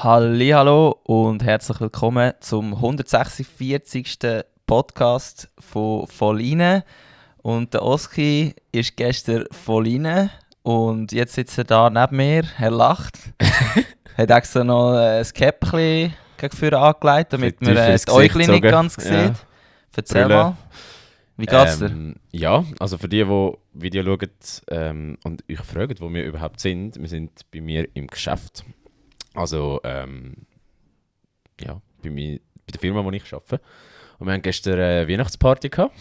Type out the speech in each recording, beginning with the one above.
Hallihallo und herzlich willkommen zum 146. Podcast von Volline. Und der Oski ist gestern Volline und jetzt sitzt er da neben mir, er lacht. Hat extra noch ein Käppchen gegen vorne angelegt, damit man die Äuglein nicht ganz sieht. Ja. Erzähl mal, wie geht's dir? Ja, also für die Video schauen und euch fragen, wo wir überhaupt sind, wir sind bei mir im Geschäft. Also, ja, bei der Firma, wo ich arbeite. Und wir haben gestern eine Weihnachtsparty gehabt.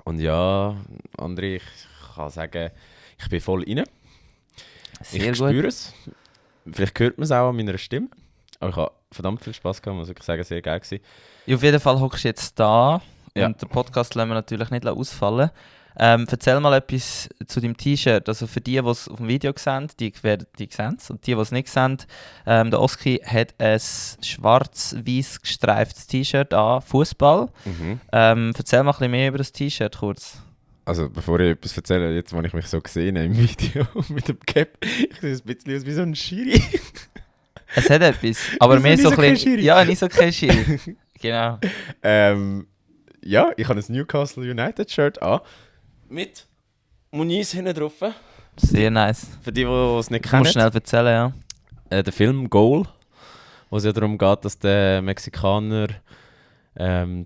Und ja, André, ich kann sagen, ich bin voll rein. Ich spüre es. Vielleicht hört man es auch an meiner Stimme. Aber ich habe verdammt viel Spass gehabt, muss ich sagen, sehr geil gewesen. Ja, auf jeden Fall hockst du jetzt da. Ja. Und den Podcast lassen wir natürlich nicht ausfallen. Erzähl mal etwas zu deinem T-Shirt. Also für die es auf dem Video sehen, die sehen es. Und die es nicht sehen, der Oski hat ein schwarz-weiß gestreiftes T-Shirt an, Fußball. Erzähl mal ein bisschen mehr über das T-Shirt kurz. Also bevor ich etwas erzähle, jetzt, als ich mich so gesehen habe im Video mit dem Cap, ich sehe ein bisschen aus wie so ein Schiri. Es hat etwas, aber mehr so ein bisschen... Ja, nicht so kein Schiri. Genau. Ja, ich habe ein Newcastle United Shirt an. Mit Muniz hinten drauf. Sehr nice. Für die es nicht kennen. Du musst schnell erzählen, ja. Der Film Goal, wo es ja darum geht, dass der Mexikaner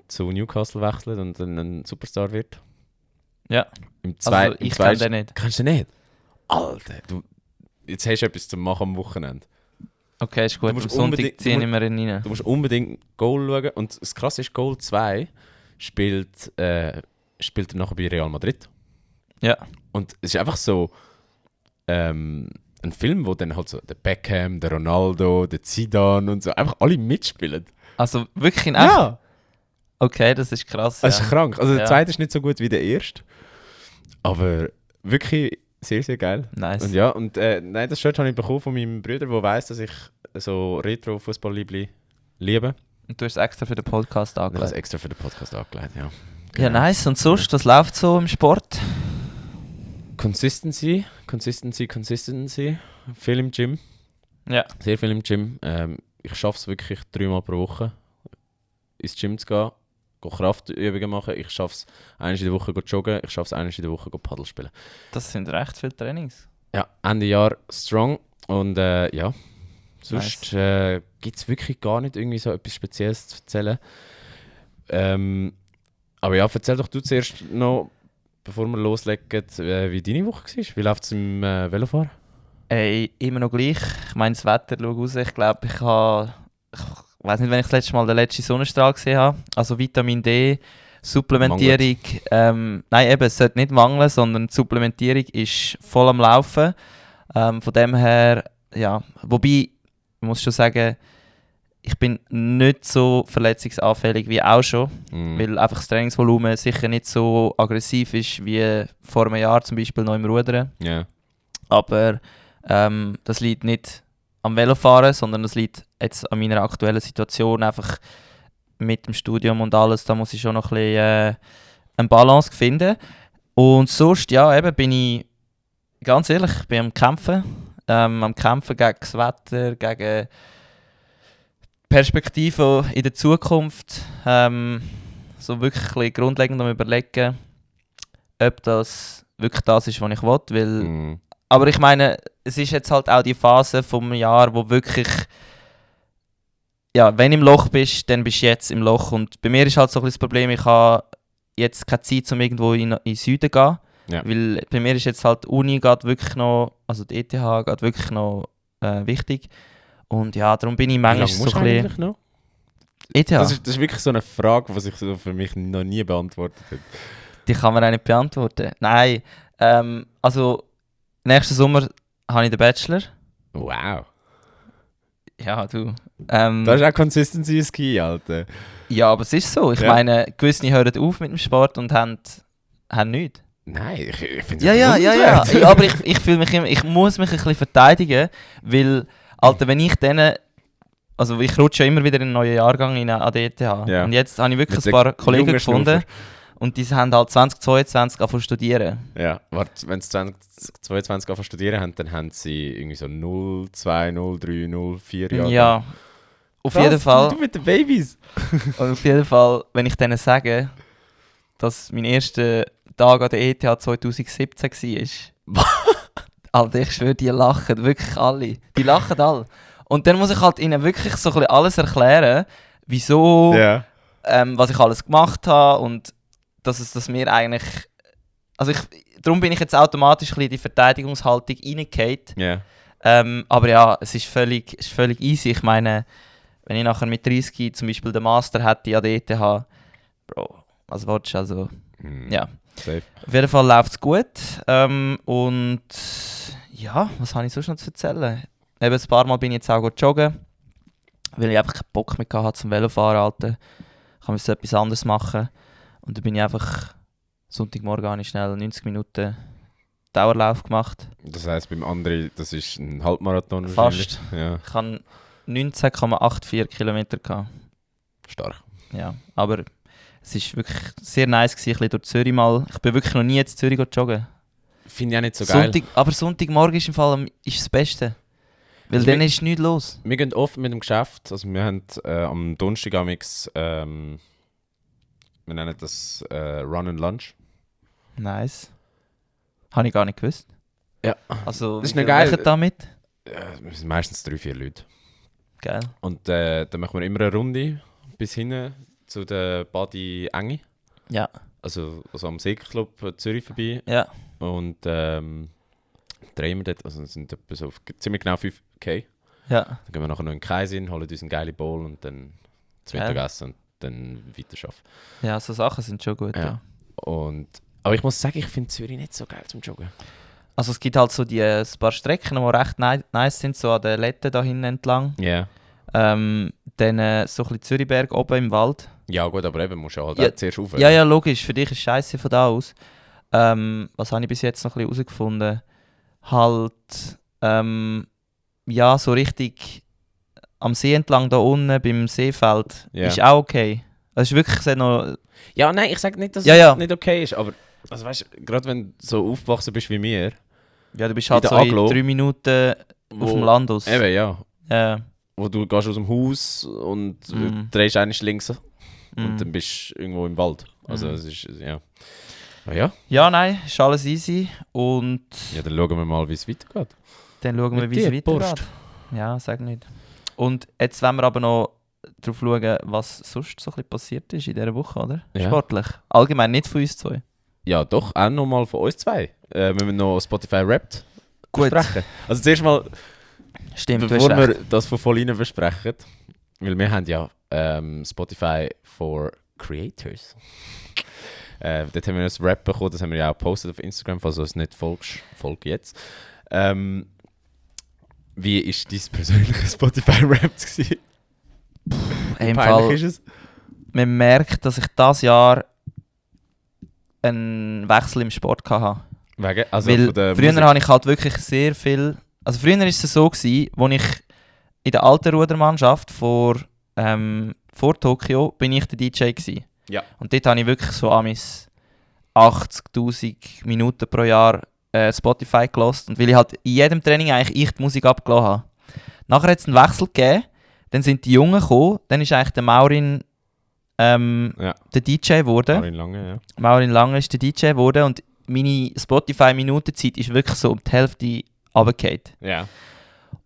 zu Newcastle wechselt und dann ein Superstar wird. Ja. Also ich kenne den nicht. Kennst du den nicht? Alter, jetzt hast du etwas zu machen am Wochenende. Okay, ist gut. Am Sonntag ziehen wir ihn rein. Du musst unbedingt Goal schauen. Und das Krasse ist, Goal 2 spielt er nachher bei Real Madrid. Ja. Und es ist einfach so ein Film, wo dann halt so der Beckham, der Ronaldo, der Zidane und so einfach alle mitspielen. Also wirklich in echt? Ja! Okay, das ist krass. Das ist krank. Also der zweite ist nicht so gut wie der erste. Aber wirklich sehr, sehr geil. Nice. Und ja, nein, das Shirt habe ich bekommen von meinem Bruder, der weiss, dass ich so Retro-Fußball-Liebli liebe. Und du hast es extra für den Podcast angelegt? Ich habe es extra für den Podcast angelegt, ja. Genau. Ja, nice. Und sonst, was läuft so im Sport? Consistency. Viel im Gym. Ja. Sehr viel im Gym. Ich schaffe es wirklich 3-mal pro Woche, ins Gym zu gehen, Kraftübungen machen. Ich schaffe es einmal in der Woche joggen, ich schaffe es einmal in der Woche Paddel spielen. Das sind recht viele Trainings. Ja, Ende Jahr strong. Und ja, sonst nice. Gibt es wirklich gar nicht irgendwie so etwas Spezielles zu erzählen. Aber ja, erzähl doch du zuerst noch, bevor wir loslegen, wie deine Woche war. Wie läuft es im Velofahren? Immer noch gleich. Ich meine, das Wetter schaut raus. Ich glaube, ich weiß nicht, wenn ich das letzte Mal den letzten Sonnenstrahl gesehen habe. Also Vitamin D, Supplementierung. Nein, eben, es sollte nicht mangeln, sondern die Supplementierung ist voll am Laufen. Von dem her, ja. Wobei, ich muss schon sagen, ich bin nicht so verletzungsanfällig wie auch schon, weil einfach das Trainingsvolumen sicher nicht so aggressiv ist wie vor einem Jahr zum Beispiel noch im Rudern. Yeah. Aber das liegt nicht am Velofahren, sondern das liegt jetzt an meiner aktuellen Situation, einfach mit dem Studium und alles. Da muss ich schon noch ein bisschen eine Balance finden. Und sonst, ja, eben bin ich, ganz ehrlich, ich bin am Kämpfen gegen das Wetter, gegen Perspektiven in der Zukunft, so wirklich ein bisschen grundlegend am Überlegen, ob das wirklich das ist, was ich will, weil aber ich meine, es ist jetzt halt auch die Phase vom Jahr, wo wirklich, ja, wenn du im Loch bist, dann bist du jetzt im Loch. Und bei mir ist halt so ein bisschen das Problem, ich habe jetzt keine Zeit, um irgendwo in den Süden zu gehen. Ja. Weil bei mir ist jetzt halt die Uni geht wirklich noch, also die ETH geht wirklich noch wichtig. Und ja, darum bin ich manchmal so ein bisschen... noch? ETH? Das ist wirklich so eine Frage, die sich so für mich noch nie beantwortet hat. Die kann man auch nicht beantworten. Nein, also... Nächsten Sommer habe ich den Bachelor. Wow. Ja, du. Das ist auch Consistency Ski, Alter. Ja, aber es ist so. Ich meine, gewisse hören auf mit dem Sport und haben nichts. Nein, ich finde es ja. Aber ich fühle mich immer, ich muss mich ein bisschen verteidigen, weil, Alter, wenn ich denen... Also ich rutsche ja immer wieder in einen neuen Jahrgang in ADTH. Ja. Und jetzt habe ich wirklich ein paar Kollegen gefunden, Und die haben halt 2022 angefangen zu studieren. Ja, warte, wenn sie 2022 anfangen zu studieren haben, dann haben sie irgendwie so 0, 2, 0, 3, 0, 4 Jahre. Ja, auf Krass, jeden Fall. Du mit den Babys. Und auf jeden Fall, wenn ich denen sage, dass mein erster Tag an der ETH 2017 war. Alter, ich schwöre, die lachen wirklich alle. Die lachen alle. Und dann muss ich halt ihnen wirklich so ein bisschen alles erklären, wieso, Ja. was ich alles gemacht habe und dass mir eigentlich... Also darum bin ich jetzt automatisch ein bisschen in die Verteidigungshaltung reingefallen. Ja. Aber ja, es ist völlig easy. Ich meine, wenn ich nachher mit 30 zum Beispiel den Master hätte an der ETH, Bro, was willst du? Also, ja. Safe. Auf jeden Fall läuft es gut. Und ja, was habe ich sonst noch zu erzählen? Eben ein paar Mal bin ich jetzt auch joggen, weil ich einfach keinen Bock mehr hatte zum Velofahren. Alter. Ich musste etwas anderes machen. Und dann bin ich einfach Sonntagmorgen habe ich schnell 90 Minuten Dauerlauf gemacht. Das heisst, beim anderen, das ist ein Halbmarathon wahrscheinlich. Fast. Ja. Ich hatte 19,84 Kilometer gehabt. Stark. Ja, aber es war wirklich sehr nice gewesen, ein bisschen durch Zürich mal. Ich bin wirklich noch nie in Zürich joggen. Finde ich auch nicht so geil. Aber Sonntagmorgen ist im Fall ist das Beste. Weil Also dann ist nichts los. Wir gehen oft mit dem Geschäft, also wir haben am Donnerstag amix, wir nennen das Run and Lunch. Nice. Habe ich gar nicht gewusst. Ja. Also, Das ist wie noch geil. viel machen damit? Wir sind meistens 3-4 Leute. Geil. Und dann machen wir immer eine Runde bis hin zu der Badi Enge. Ja. Also am Segelclub Zürich vorbei. Ja. Und drehen wir dort, also es sind etwa so ziemlich genau 5K. Ja. Dann gehen wir nachher noch in den Kaisin, holen uns einen geilen Bowl und dann zu Geil. Mittagessen und dann weiterarbeiten. Ja, so Sachen sind schon gut. Ja. Ja. Aber ich muss sagen, ich finde Zürich nicht so geil zum Joggen. Also es gibt halt so ein paar Strecken, die recht nice sind, so an den Letten da hinten entlang. Ja. Dann so ein bisschen Zürichberg oben im Wald. Ja gut, aber eben musst du halt Ja. auch zuerst rauf. Ja, logisch. Für dich ist scheiße von da aus. Was habe ich bis jetzt noch ein bisschen herausgefunden? Halt, ja, so richtig am See entlang da unten beim Seefeld Ja. ist auch okay. Das ist wirklich sehr noch... Ja, nein, ich sage nicht, dass Ja. es nicht okay ist, aber also weißt, gerade wenn du so aufgewachsen bist wie mir, Ja, du bist halt in so der in Aglo, 3 Minuten auf dem Land aus. Eben, ja. Ja. Wo du gehst aus dem Haus und drehst eigentlich links und dann bist du irgendwo im Wald. Also es ist, ja. Aber ja. Ja, nein, ist alles easy. Und Ja, dann schauen wir mal, wie es weitergeht. dann schauen wir, Mit wie es dir, weitergeht. Ja, sag nicht. Und jetzt wollen wir aber noch darauf schauen, was sonst so ein bisschen passiert ist in dieser Woche, oder? Ja. Sportlich. Allgemein, nicht von uns zwei. Ja, doch, auch nochmal von uns zwei. Wir müssen noch Spotify Wrapped Gut. besprechen. Also zuerst mal, Stimmt, bevor du hast wir recht. das von voll rein besprechen, weil wir haben ja Spotify for Creators. Dort haben wir ein Rap bekommen, das haben wir ja auch gepostet auf Instagram, falls du es nicht folgst, folg jetzt. Wie war dein persönliches Spotify-Rap gewesen? Im Peinlich Fall, ist es? man merkt, dass ich dieses Jahr einen Wechsel im Sport hatte. Wegen, also Weil von der früher Musik. habe ich halt wirklich sehr viel... Also früher war es so, als ich in der alten Rudermannschaft vor Tokio bin ich der DJ gewesen. Ja. Und dort habe ich wirklich so an meine 80'000 Minuten pro Jahr Spotify gehört. Und weil ich halt in jedem Training eigentlich ich die Musik abgelassen habe. Nachher hat es einen Wechsel gegeben, dann sind die Jungen gekommen, dann ist eigentlich der Maurin der DJ geworden. Marin Lange, ja. Maurin Lange ist der DJ geworden und meine Spotify-Minutenzeit ist wirklich so um die Hälfte runtergefallen. Ja.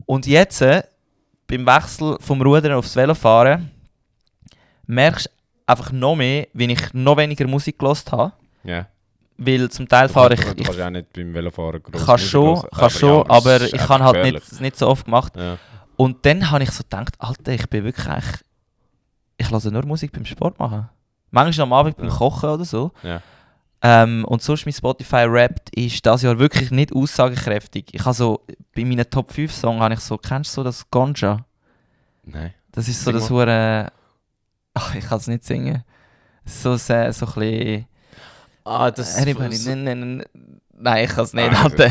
Und jetzt, beim Wechsel vom Rudern aufs Velofahren, merkst du einfach noch mehr, wie ich noch weniger Musik gehört habe. Ja. Weil zum Teil fahre Du ich... kannst auch nicht beim Velofahren gross Kann Musik schon, hören. aber es ist ich einfach habe halt gefährlich. nicht so oft gemacht. Ja. Und dann habe ich so gedacht, Alter, ich bin wirklich eigentlich... Ich höre nur Musik beim Sport machen. Manchmal am Abend beim Ja. Kochen oder so. Ja. Und sonst mein Spotify Wrapped ist dieses Jahr wirklich nicht aussagekräftig. Ich habe so, bei meinen Top 5 Songs habe ich so, kennst du so das Ganja? Nein. Das ist so Sing das mal. hure... Ach, ich kann es nicht singen. So ein bisschen... Das Nein, ich kann es nicht. Ah, Alter.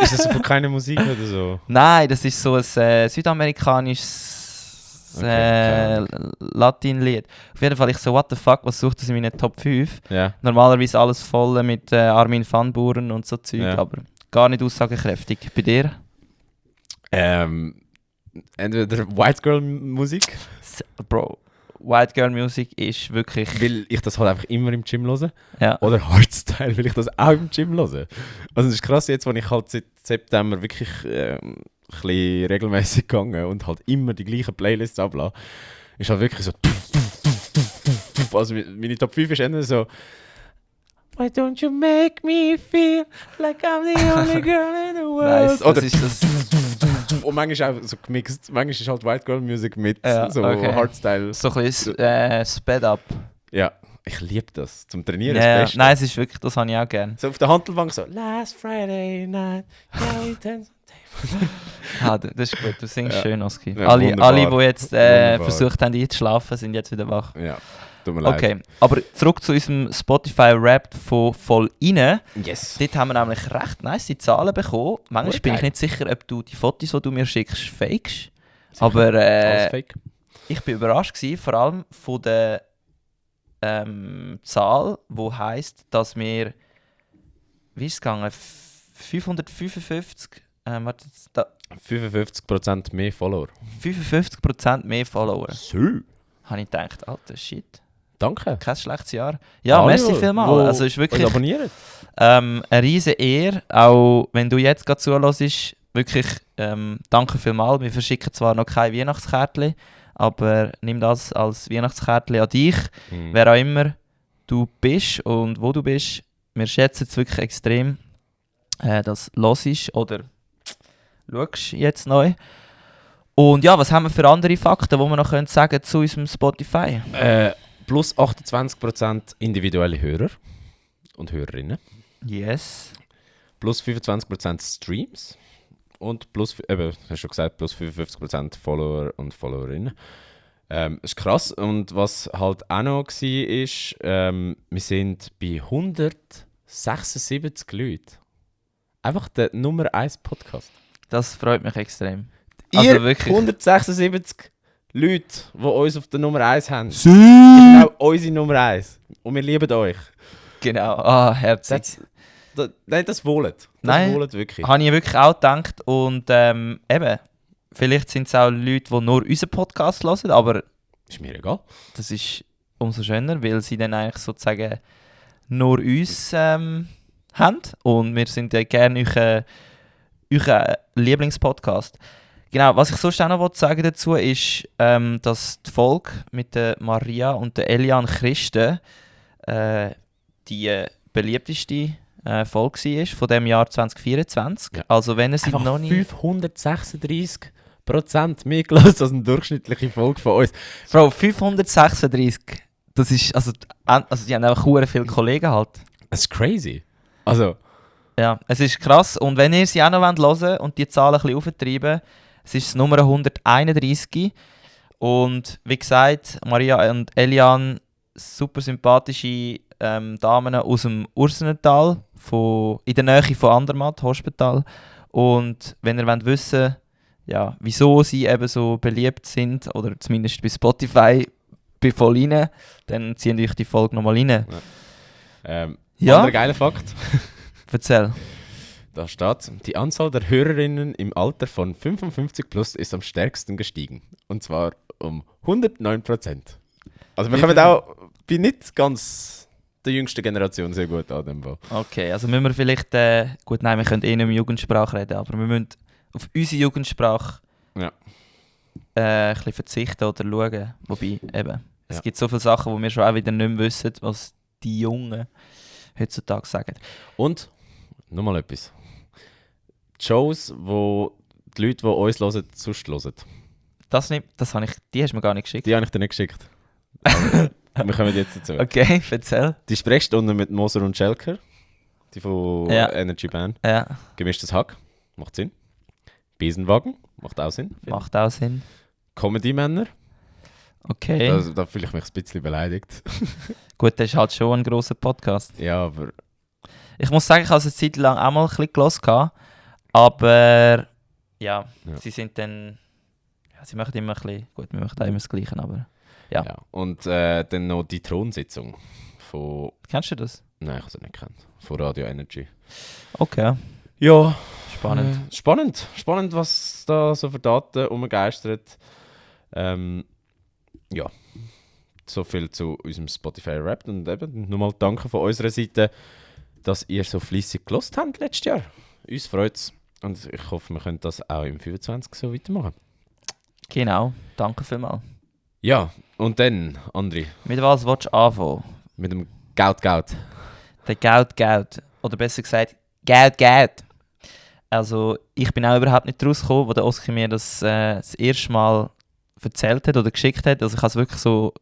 ist das von keiner Musik oder so? Nein, das ist so ein südamerikanisches Okay, Latin-Lied. Auf jeden Fall, ich so, what the fuck, was sucht das in meinen Top 5? Ja. Normalerweise alles voll mit Armin van Buuren und so Zeug, Ja. aber gar nicht aussagekräftig. Bei dir? Entweder White Girl Musik, Bro, White Girl Music ist wirklich... weil ich das halt einfach immer im Gym höre. Ja. Oder Hardstyle, weil ich das auch im Gym höre. Also es ist krass jetzt, wenn ich halt seit September wirklich ein bisschen regelmäßig gegangen und halt immer die gleichen Playlists ablasse, ist halt wirklich so... Also meine Top 5 ist eher so... Why don't you make me feel like I'm the only girl in the world? Nice, Oder das ist das... und manchmal auch so gemixt. Manchmal ist halt White Girl Music mit so okay. Hardstyle. So ein bisschen Sped Up. Ja, ich liebe das. Zum Trainieren Ja, das Beste. nein, es ist wirklich, das habe ich auch gerne. So auf der Hantelbank so, Last Friday night, Das ist gut, du singst Ja. schön, Oski. Ja, alle, wunderbar. die jetzt Wunderbar. versucht haben einzuschlafen, sind jetzt wieder wach. Ja, tut mir leid. Okay, aber zurück zu unserem Spotify-Rap von voll rein. Yes. Dort haben wir nämlich recht nice Zahlen bekommen. Manchmal Voll bin ich geil. nicht sicher, ob du die Fotos, die du mir schickst, fakest. Sicher. Aber Alles fake. ich bin überrascht gewesen, vor allem von der Zahl, die heisst, dass wir, wie ist es gegangen, 555, warte, da, 55% mehr Follower. 55% mehr Follower. So. Habe ich gedacht, alter Shit, Danke. kein schlechtes Jahr. Ja, Alle, merci die vielmals. Also ist uns wirklich abonnieren. eine riesige Ehre, auch wenn du jetzt gerade zuhörst, wirklich danke vielmals. Wir verschicken zwar noch kein Weihnachtskärtchen, aber nimm das als Weihnachtskärtchen an dich, wer auch immer du bist und wo du bist. Wir schätzen es wirklich extrem, dass du hörst oder schaust jetzt neu. Und ja, was haben wir für andere Fakten, die wir noch sagen können zu unserem Spotify? Plus 28% individuelle Hörer und Hörerinnen. Yes. Plus 25% Streams. Und plus, eben, hast du schon gesagt, plus 55% Follower und Followerinnen. Ist krass. Und was halt auch noch war, ist, wir sind bei 176 Leuten. Einfach der Nummer 1 Podcast. Das freut mich extrem. Ihr Also wirklich. 176 Leute, die uns auf der Nummer 1 haben. Ist auch unsere Nummer 1. Und wir lieben euch. Genau. Ah, herzlich. Nein, das wollt. Das Nein. wollt wirklich. Habe ich wirklich auch gedacht. Und eben, vielleicht sind es auch Leute, die nur unseren Podcast hören, aber Ist mir egal. das ist umso schöner, weil sie dann eigentlich sozusagen nur uns haben. Und wir sind ja gerne euer Lieblingspodcast. Genau, was ich sonst auch noch sagen dazu ist, dass die Folge mit der Maria und der Elian Christen die beliebteste Folge war von dem Jahr 2024. Ja. Also wenn ihr sie Einfach noch nicht... 536% mehr gelassen als eine durchschnittliche Folge von uns. Bro, 536, das ist... Also die haben einfach verdammt viele Kollegen halt. Das ist crazy. Also, Ja, es ist krass. Und wenn ihr sie auch noch hören wollt und die Zahlen ein bisschen auftreiben, es ist das Nummer 131. Und wie gesagt, Maria und Elian, super sympathische Damen aus dem Ursenental, in der Nähe von Andermatt, Hospital. Und wenn ihr wissen wollt, ja, wieso sie eben so beliebt sind, oder zumindest bei Spotify bei voll rein, dann ziehen euch die Folge nochmal rein. Ja, anderer geiler Fakt. erzähl. Da steht, die Anzahl der Hörerinnen im Alter von 55 plus ist am stärksten gestiegen. Und zwar um 109%. Also wir kommen auch bei nicht ganz der jüngsten Generation sehr gut an dem Fall. Okay, also müssen wir vielleicht... gut, nein, wir können eh nicht mehr Jugendsprache reden, aber wir müssen auf unsere Jugendsprache Ja. ein bisschen verzichten oder schauen. Wobei, eben, es Ja. gibt so viele Sachen, die wir schon auch wieder nicht mehr wissen, was die Jungen heutzutage sagen. Und, nochmal etwas. Die Shows, wo die Leute, die uns hören, sonst hören. Die hast du mir gar nicht geschickt. Die habe ich dir nicht geschickt. Aber wir kommen jetzt dazu. Okay, erzähl. Die Sprechstunde mit Moser und Schelker. Die von Ja. Energy Band. Ja, Gemischtes Hack. Macht Sinn. Besenwagen. Macht auch Sinn. macht auch Sinn. Comedy-Männer. Okay. Da fühle ich mich ein bisschen beleidigt. Gut, das ist halt schon ein grosser Podcast. Ja, aber Ich muss sagen, ich habe es eine Zeit lang auch mal ein bisschen gehört, aber ja, Ja. sie sind dann... Ja, sie machen immer ein bisschen, gut, wir machen auch immer das Gleiche, aber ja. Und dann noch die Thronsitzung von... Kennst du das? Nein, ich habe es nicht gekannt. Von Radio Energy. Okay, Ja. spannend. Spannend, was da so für Daten umgeistert. Ja. So viel zu unserem Spotify-Rap. Und eben nochmal danke von unserer Seite, dass ihr so fleissig gelost habt letztes Jahr. Uns freut es. Und ich hoffe, wir können das auch im 25 so weitermachen. Genau, danke vielmals. Ja, und dann, Andri, Mit was willst du anfangen? mit dem Gaut. Der Geld. Oder besser gesagt, Geld. Also, ich bin auch überhaupt nicht rausgekommen, wo der Oskar mir das erste Mal erzählt hat oder geschickt hat. Also, ich habe es wirklich so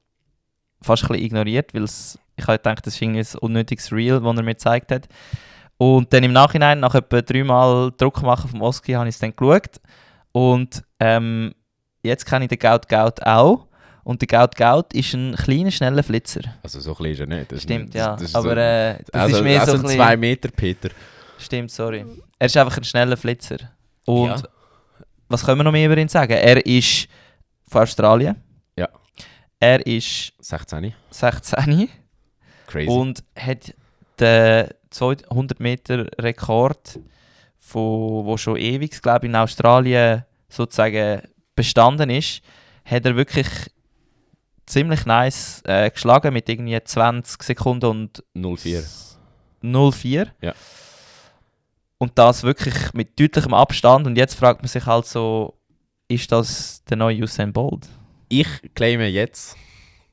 fast ein bisschen ignoriert, weil ich habe gedacht, das ist irgendwie ein unnötiges Reel, das er mir gezeigt hat. Und dann im Nachhinein, nach etwa 3 Mal Druck machen vom Oskar, habe ich es dann geschaut. Und jetzt kenne ich den Gaut auch. Und der Gaut ist ein kleiner, schneller Flitzer. Also so klein ist er nicht. Stimmt, ja. Das ist Aber so, das ist mehr so ein ein bisschen... 2 Meter Peter. Stimmt, sorry. Er ist einfach ein schneller Flitzer. Und Ja. was können wir noch mehr über ihn sagen? Er ist von Australien. Ja. Er ist 16. 16 Crazy. und hat den 200 Meter Rekord, wo schon ewig, glaube ich, in Australien sozusagen bestanden ist, hat er wirklich ziemlich nice geschlagen mit irgendwie 20 Sekunden und 04. 0,4. Ja. Und das wirklich mit deutlichem Abstand. Und jetzt fragt man sich halt so, ist das der neue Usain Bolt? Ich claime jetzt,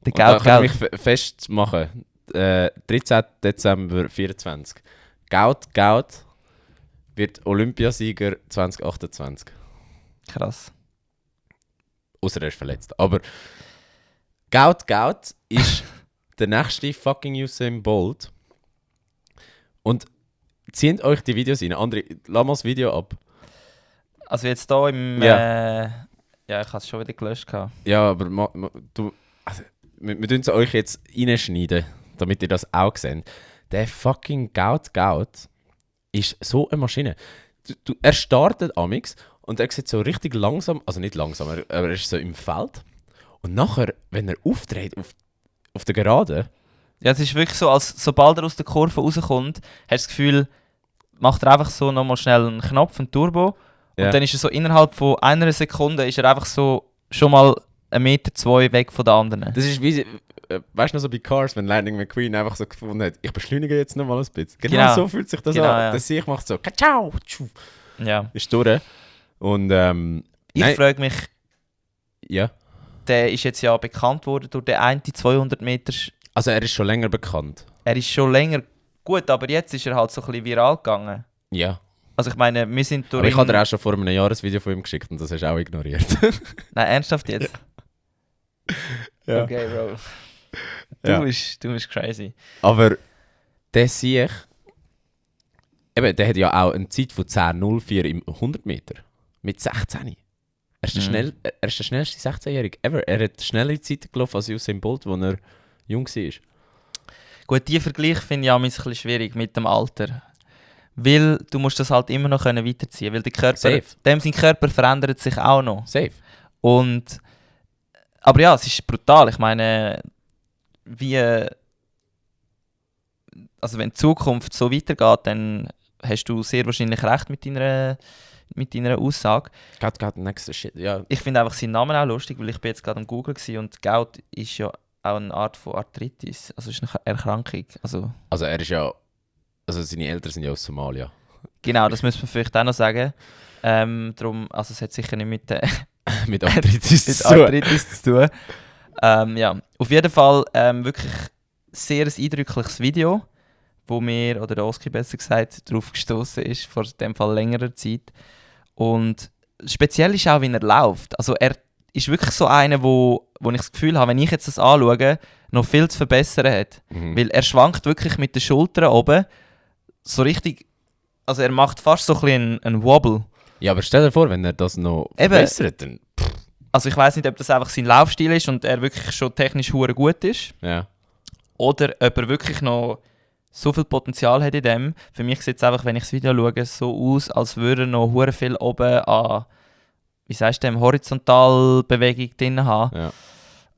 Der und da kann Gaut. ich mich festmachen, 13. Dezember 24. Gaut wird Olympiasieger 2028. Krass. Außer er ist verletzt. Aber Gaut ist der nächste fucking Usain Bolt. Und zieht euch die Videos rein. André, lass mal das Video ab. Also jetzt hier im... Ja. Ja, ich habe es schon wieder gelöscht. Gehabt. Ja, aber wir tun es euch jetzt reinschneiden, damit ihr das auch seht. Der fucking Gaut ist so eine Maschine. Er startet amix und er sieht so richtig langsam, also nicht langsam, aber er ist so im Feld. Und nachher, wenn er auftritt auf der Gerade, Ja, es ist wirklich so, als sobald er aus der Kurve rauskommt, hast du das Gefühl, macht er einfach so nochmal schnell einen Knopf, einen Turbo. Und Ja. dann ist er so innerhalb von einer Sekunde ist er einfach so schon mal 1,2 Meter weg von den anderen. das ist wie, weißt du noch so bei Cars, wenn Lightning McQueen einfach so gefunden hat, ich beschleunige jetzt nochmal ein bisschen. Genau, so fühlt sich das Genau, an. ja. Der Sieg macht so, katschau, tschu, Ja. ist durch. Und Ich nein, frage mich, ja. der ist jetzt ja bekannt worden durch den einen 200 Meter. Also er ist schon länger bekannt. Er ist schon länger gut, aber jetzt ist er halt so ein bisschen viral gegangen. Ja. Also ich meine, wir sind durch Aber ich habe dir auch schon vor einem Jahr ein Video von ihm geschickt und das hast du auch ignoriert. Nein, ernsthaft jetzt? Ja. Okay, Bro. Ja. Du bist crazy. Aber der Sieg, eben, der hat ja auch eine Zeit von 10,04 im 100 Meter. Mit 16. Er ist, er ist der schnellste 16-Jährige ever. Er hat schnellere Zeit gelaufen als Usain Bolt, als er jung war. Gut, die Vergleich finde ich auch ein bisschen schwierig mit dem Alter. Weil du musst das halt immer noch weiterziehen können. Weil der Körper, Safe. sein Körper verändert sich auch noch. Safe. Und, aber ja, es ist brutal. Ich meine, wie... Also wenn die Zukunft so weitergeht, dann hast du sehr wahrscheinlich recht mit deiner Aussage. Gaut, next shit. Ja. Ich finde einfach seinen Namen auch lustig, weil ich bin jetzt gerade am Googlen gewesen und Gout ist ja auch eine Art von Arthritis. Also es ist eine Erkrankung. Also er ist ja... Also seine Eltern sind ja aus Somalia. Genau, das müssen wir vielleicht auch noch sagen. Darum, also es hat sicher nicht mit, Mit Arthritis mit zu tun. Arthritis zu tun. Ja, auf jeden Fall wirklich sehr ein eindrückliches Video, wo mir, oder der Oski besser gesagt, darauf gestoßen ist, vor dem Fall längerer Zeit. Und speziell ist auch, wie er läuft. Also er ist wirklich so einer, wo ich das Gefühl habe, wenn ich jetzt das anschaue, noch viel zu verbessern hat. Mhm. Weil er schwankt wirklich mit den Schultern oben so richtig, also er macht fast so ein bisschen einen Wobble. Ja, aber stell dir vor, wenn er das noch Eben. verbessert, dann... Also ich weiß nicht, ob das einfach sein Laufstil ist und er wirklich schon technisch hure gut ist. Ja. Oder ob er wirklich noch so viel Potenzial hat in dem. Für mich sieht es einfach, wenn ich das Video schaue, so aus, als würde er noch hure viel oben an wie sagst du, Horizontalbewegung drin haben. Ja.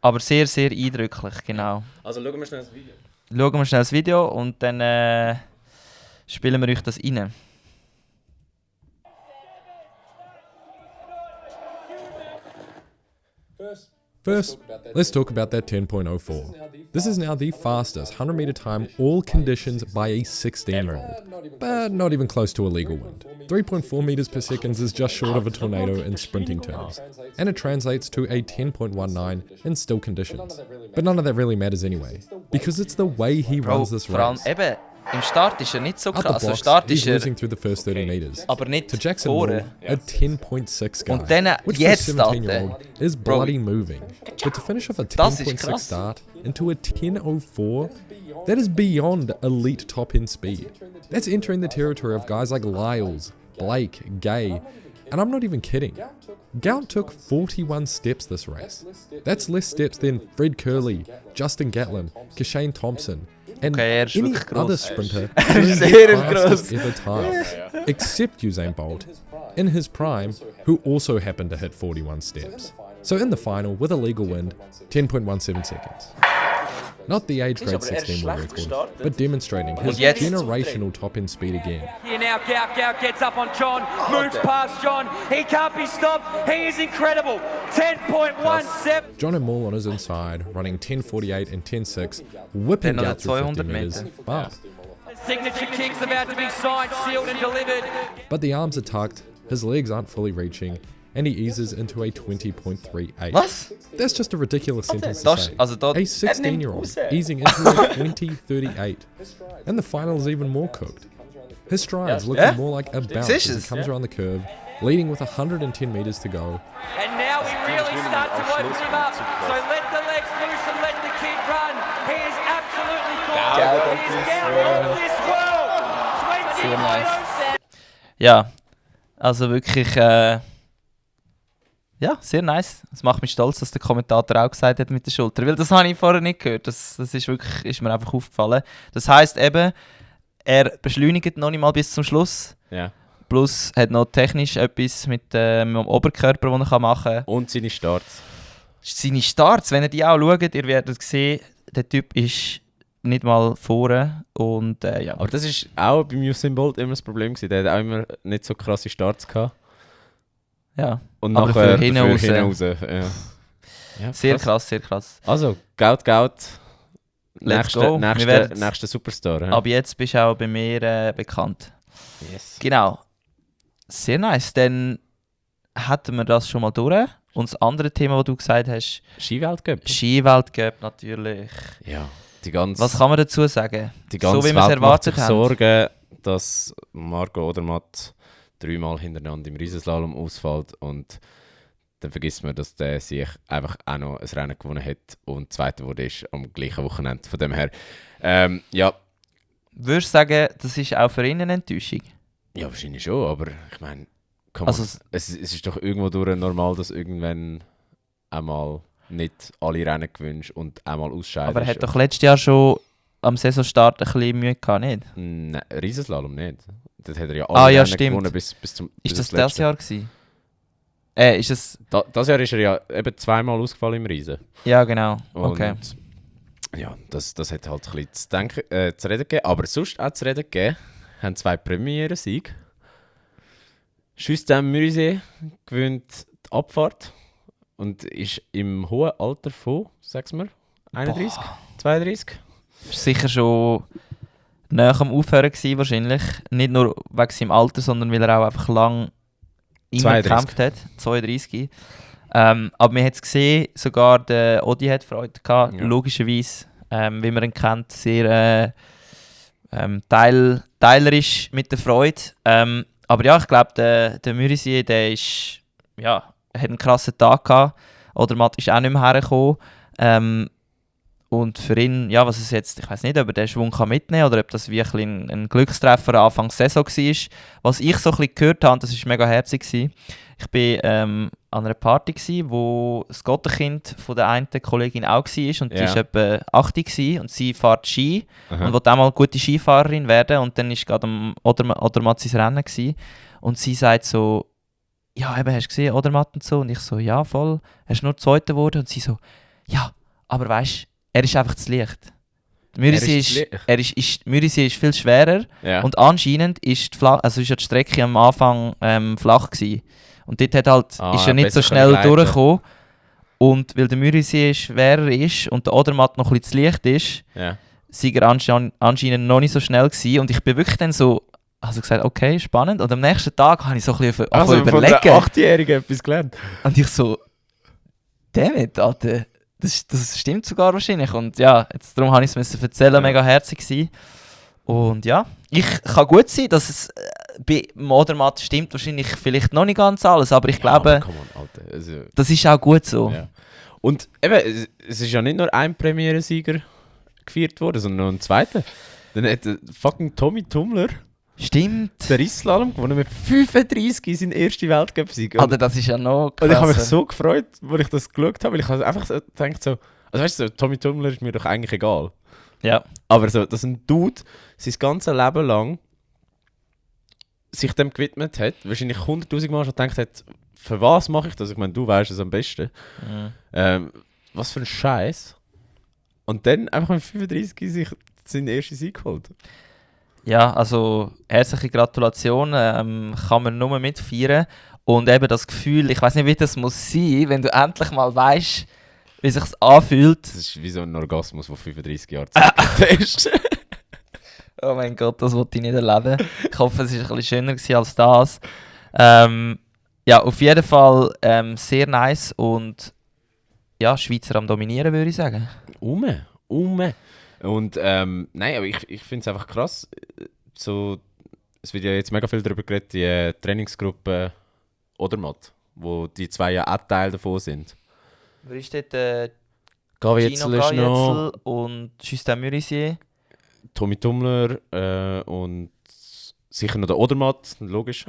Aber sehr, sehr eindrücklich, genau. Also schauen wir schnell das Video. Schauen wir schnell das Video und dann spielen wir euch das rein. First, let's talk about that 10.04. This is now the fastest 100-meter time, all conditions, by a 16-year-old. But not even close to a legal wind. 3.4 meters per second is just short of a tornado in sprinting terms. And it translates to a 10.19 in still conditions. But none of that really matters anyway, because it's the way he runs this Vor allem race. eben, im Start ist er nicht so At the krass. Also blocks, Start he's ist er, losing through the first 30 meters. aber nicht To Jackson vorne. Moore, a 10.6 guy, Und dann which for a jetzt, 17-year-old is Bro. bloody moving. But to finish off a Das ist 10.6 krass. start into a 10.04, that is beyond elite top-end speed. That's entering the territory of guys like Lyles, Blake, Gay, and I'm not even kidding. Gaunt took 41 steps this race. That's less steps than Fred Curley, Justin Gatlin, Kashane Thompson, and Okay, er ist any wirklich other gross. sprinter Er doing ist their sehr fastest gross. ever times, except Usain Bolt, in his prime, who also happened to hit 41 steps. So in the final, with a legal wind, 10.17 seconds. Not the age grade 16 world record, but demonstrating his jetzt- generational top-end speed again. Here now, Gout gets up on John, moves past John. He can't be stopped. He is incredible. 10.17. John and Maul on his inside, running 10.48 and 10.6, whipping Then out through 50 200 meters. meters. But Signature kick's about to be signed, sealed and delivered. the arms are tucked, his legs aren't fully reaching, and he eases into a 20.38. Was? That's just a ridiculous sentence to Das, say. also da, A 16-year-old easing into a 20.38. And the final is even more cooked. His strides looking Yeah? more like a bounce Siehst as du's? he comes around the curve, leading with 110 meters to go. And now we really start to open him up. So let the legs loose and let the kid run. He is absolutely gone. He is out of this world. Sehr nice. 20.07. ja, also wirklich, ja, sehr nice. Es macht mich stolz, dass der Kommentator auch gesagt hat mit der Schulter, weil das habe ich vorher nicht gehört. Das ist wirklich, ist mir einfach aufgefallen. Das heisst eben, er beschleunigt noch nicht mal bis zum Schluss. Ja. Plus hat noch technisch etwas mit dem Oberkörper, den er machen kann. Und seine Starts. Seine Starts, wenn ihr die auch schaut, ihr werdet sehen, der Typ ist nicht mal vorne. Und ja. Aber das ist auch beim Usain Bolt immer das Problem gewesen. Der hat auch immer nicht so krasse Starts gehabt. Ja. Und Aber nachher für hinten dafür raus. hinten raus. Ja. Ja, Sehr krass, sehr krass. Also, Gout. Let's go. Wir werden's- Nächster Superstar. Ja. Ab jetzt bist du auch bei mir bekannt. Yes. Genau. Sehr nice. Dann hatten wir das schon mal durch. Und das andere Thema, das du gesagt hast, Skiweltcup. Skiweltcup natürlich. Ja. Die ganze, Was kann man dazu sagen? die ganze so wie wir es Welt macht sich erwartet haben. Sorgen, dass Marco Odermatt 3-mal hintereinander im Riesenslalom ausfällt und dann vergisst man, dass der sich einfach auch noch ein Rennen gewonnen hat und Zweiter wurde ist am gleichen Wochenende. Von dem her, ja. Würdest du sagen, das ist auch für ihn eine Enttäuschung? Ja, wahrscheinlich schon, aber ich meine, Also es ist doch irgendwo durch normal, dass irgendwann einmal nicht alle Rennen gewünscht und einmal ausscheidest. aber er hat doch letztes Jahr schon am Saisonstart ein bisschen Mühe gehabt, nicht? Nein, Riesenslalom nicht. Das hat er ja Ah, alle ja, Rennen stimmt. gewonnen bis zum Ist das letzte. das Jahr gewesen? Ist es... Das Jahr ist er ja eben zweimal ausgefallen im Riesen. Ja, genau. Und Okay. ja, das hat halt ein bisschen zu reden gegeben. Aber sonst auch zu reden gegeben, haben 2 Premieren-Siege. Justin Mürisee gewinnt die Abfahrt und ist im hohen Alter von, sag's mir, 31, 32. Ist sicher schon näher am Aufhören gewesen, wahrscheinlich. Nicht nur wegen seinem Alter, sondern weil er auch einfach lang immer 32. gekämpft hat. 32. Aber man hat es gesehen, sogar der Odi hat Freude gehabt, Ja. logischerweise. Wie man ihn kennt, sehr teilerisch mit der Freude. Aber ja, ich glaube, der Mürisee, der ist, ja, hat einen krassen Tag gehabt. Oder Matt ist auch nicht mehr hergekommen. Und für ihn, ja, was es jetzt, ich weiß nicht, ob er den Schwung kann mitnehmen kann oder ob das wirklich ein Glückstreffer Anfang der Saison war. Was ich so ein bisschen gehört habe, das war mega herzig gewesen. Ich war an einer Party, wo das Gottenkind von der einen Kollegin auch war und die Ja. war etwa 80 gewesen, und sie fährt Ski Aha. und wollte auch mal eine gute Skifahrerin werden und dann war gerade am Odermatt sein Rennen gewesen. Und sie sagt so, ja, eben, hast du gesehen, Odermatt und so? Und ich so, ja, voll. Er ist nur Zweiter geworden. Und sie so, ja, aber weißt du, er ist einfach zu leicht. Mürisee ist viel schwerer Ja. und anscheinend ist ist ja die Strecke am Anfang flach gewesen. Und dort ist er nicht so besser schnell können gleiten. durchgekommen. Und weil der Mürisee schwerer ist und der Odermatt noch ein bisschen zu leicht ist, Ja. sei er anscheinend noch nicht so schnell gewesen. Und ich bin wirklich dann so, also gesagt, okay, spannend. Und am nächsten Tag habe ich so ein bisschen Also von überlegen. der 8-Jährigen etwas gelernt. Und ich so, damit, Alter, das stimmt sogar wahrscheinlich. Und ja, jetzt, darum habe ich es erzählen, Ja. mega herzig sein. Und ja, kann gut sein, dass es bei Odermatt stimmt wahrscheinlich vielleicht noch nicht ganz alles, aber ich glaube, Come on, Alter. Also, das ist auch gut so. ja. Und eben, es ist ja nicht nur ein Premierensieger gefeiert worden, sondern noch ein zweiter. Dann hat der fucking Tommy Tummler Stimmt. den Riesenslalom gewonnen mit 35 seinen ersten Weltcup-Sieg. Alter, das ist ja noch Und ich habe mich krasser. so gefreut, als ich das geschaut habe, weil ich habe einfach so gedacht, also weißt du, so, Tommy Tummler ist mir doch eigentlich egal. Ja, Aber so, dass ein Dude sein ganzes Leben lang sich dem gewidmet hat, wahrscheinlich 100'000 Mal schon gedacht hat, für was mache ich das? Ich meine, du weißt es am besten. Was für ein Scheiß. Und dann einfach mit 35 sich seinen ersten Sieg geholt. ja, also herzliche Gratulation, kann man nur mitfeiern. Und eben das Gefühl, ich weiß nicht, wie das muss sein, wenn du endlich mal weißt, wie sich anfühlt. Das ist wie so ein Orgasmus, der 35 Jahre Zeit ist. Oh mein Gott, das wollte ich nicht erleben. Ich hoffe, es war ein bisschen schöner gewesen als das. Ja, auf jeden Fall sehr nice und ja, Schweizer am Dominieren, würde ich sagen. Ume. Und nein, aber ich finde es einfach krass. So, es wird ja jetzt mega viel darüber geredet, die Trainingsgruppe Odermatt, wo die zwei ja auch Teil davon sind. Wer ist dort? Gavi Gino Etzel ist noch, Gajetzel und Justin Murisier. Tommy Tummler und sicher noch der Odermatt, logisch.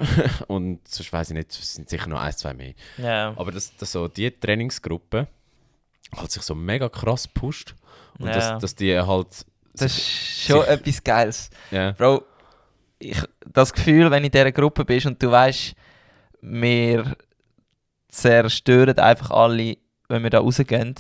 Und sonst weiss ich nicht, es sind sicher noch 1, 2 mehr. Ja. Aber dass so die Trainingsgruppe halt sich so mega krass pusht und Ja. dass die halt... Das ist schon etwas Geiles. Ja. Bro, das Gefühl, wenn du in dieser Gruppe bist und du weißt, wir zerstören einfach alle, wenn wir da rausgehen,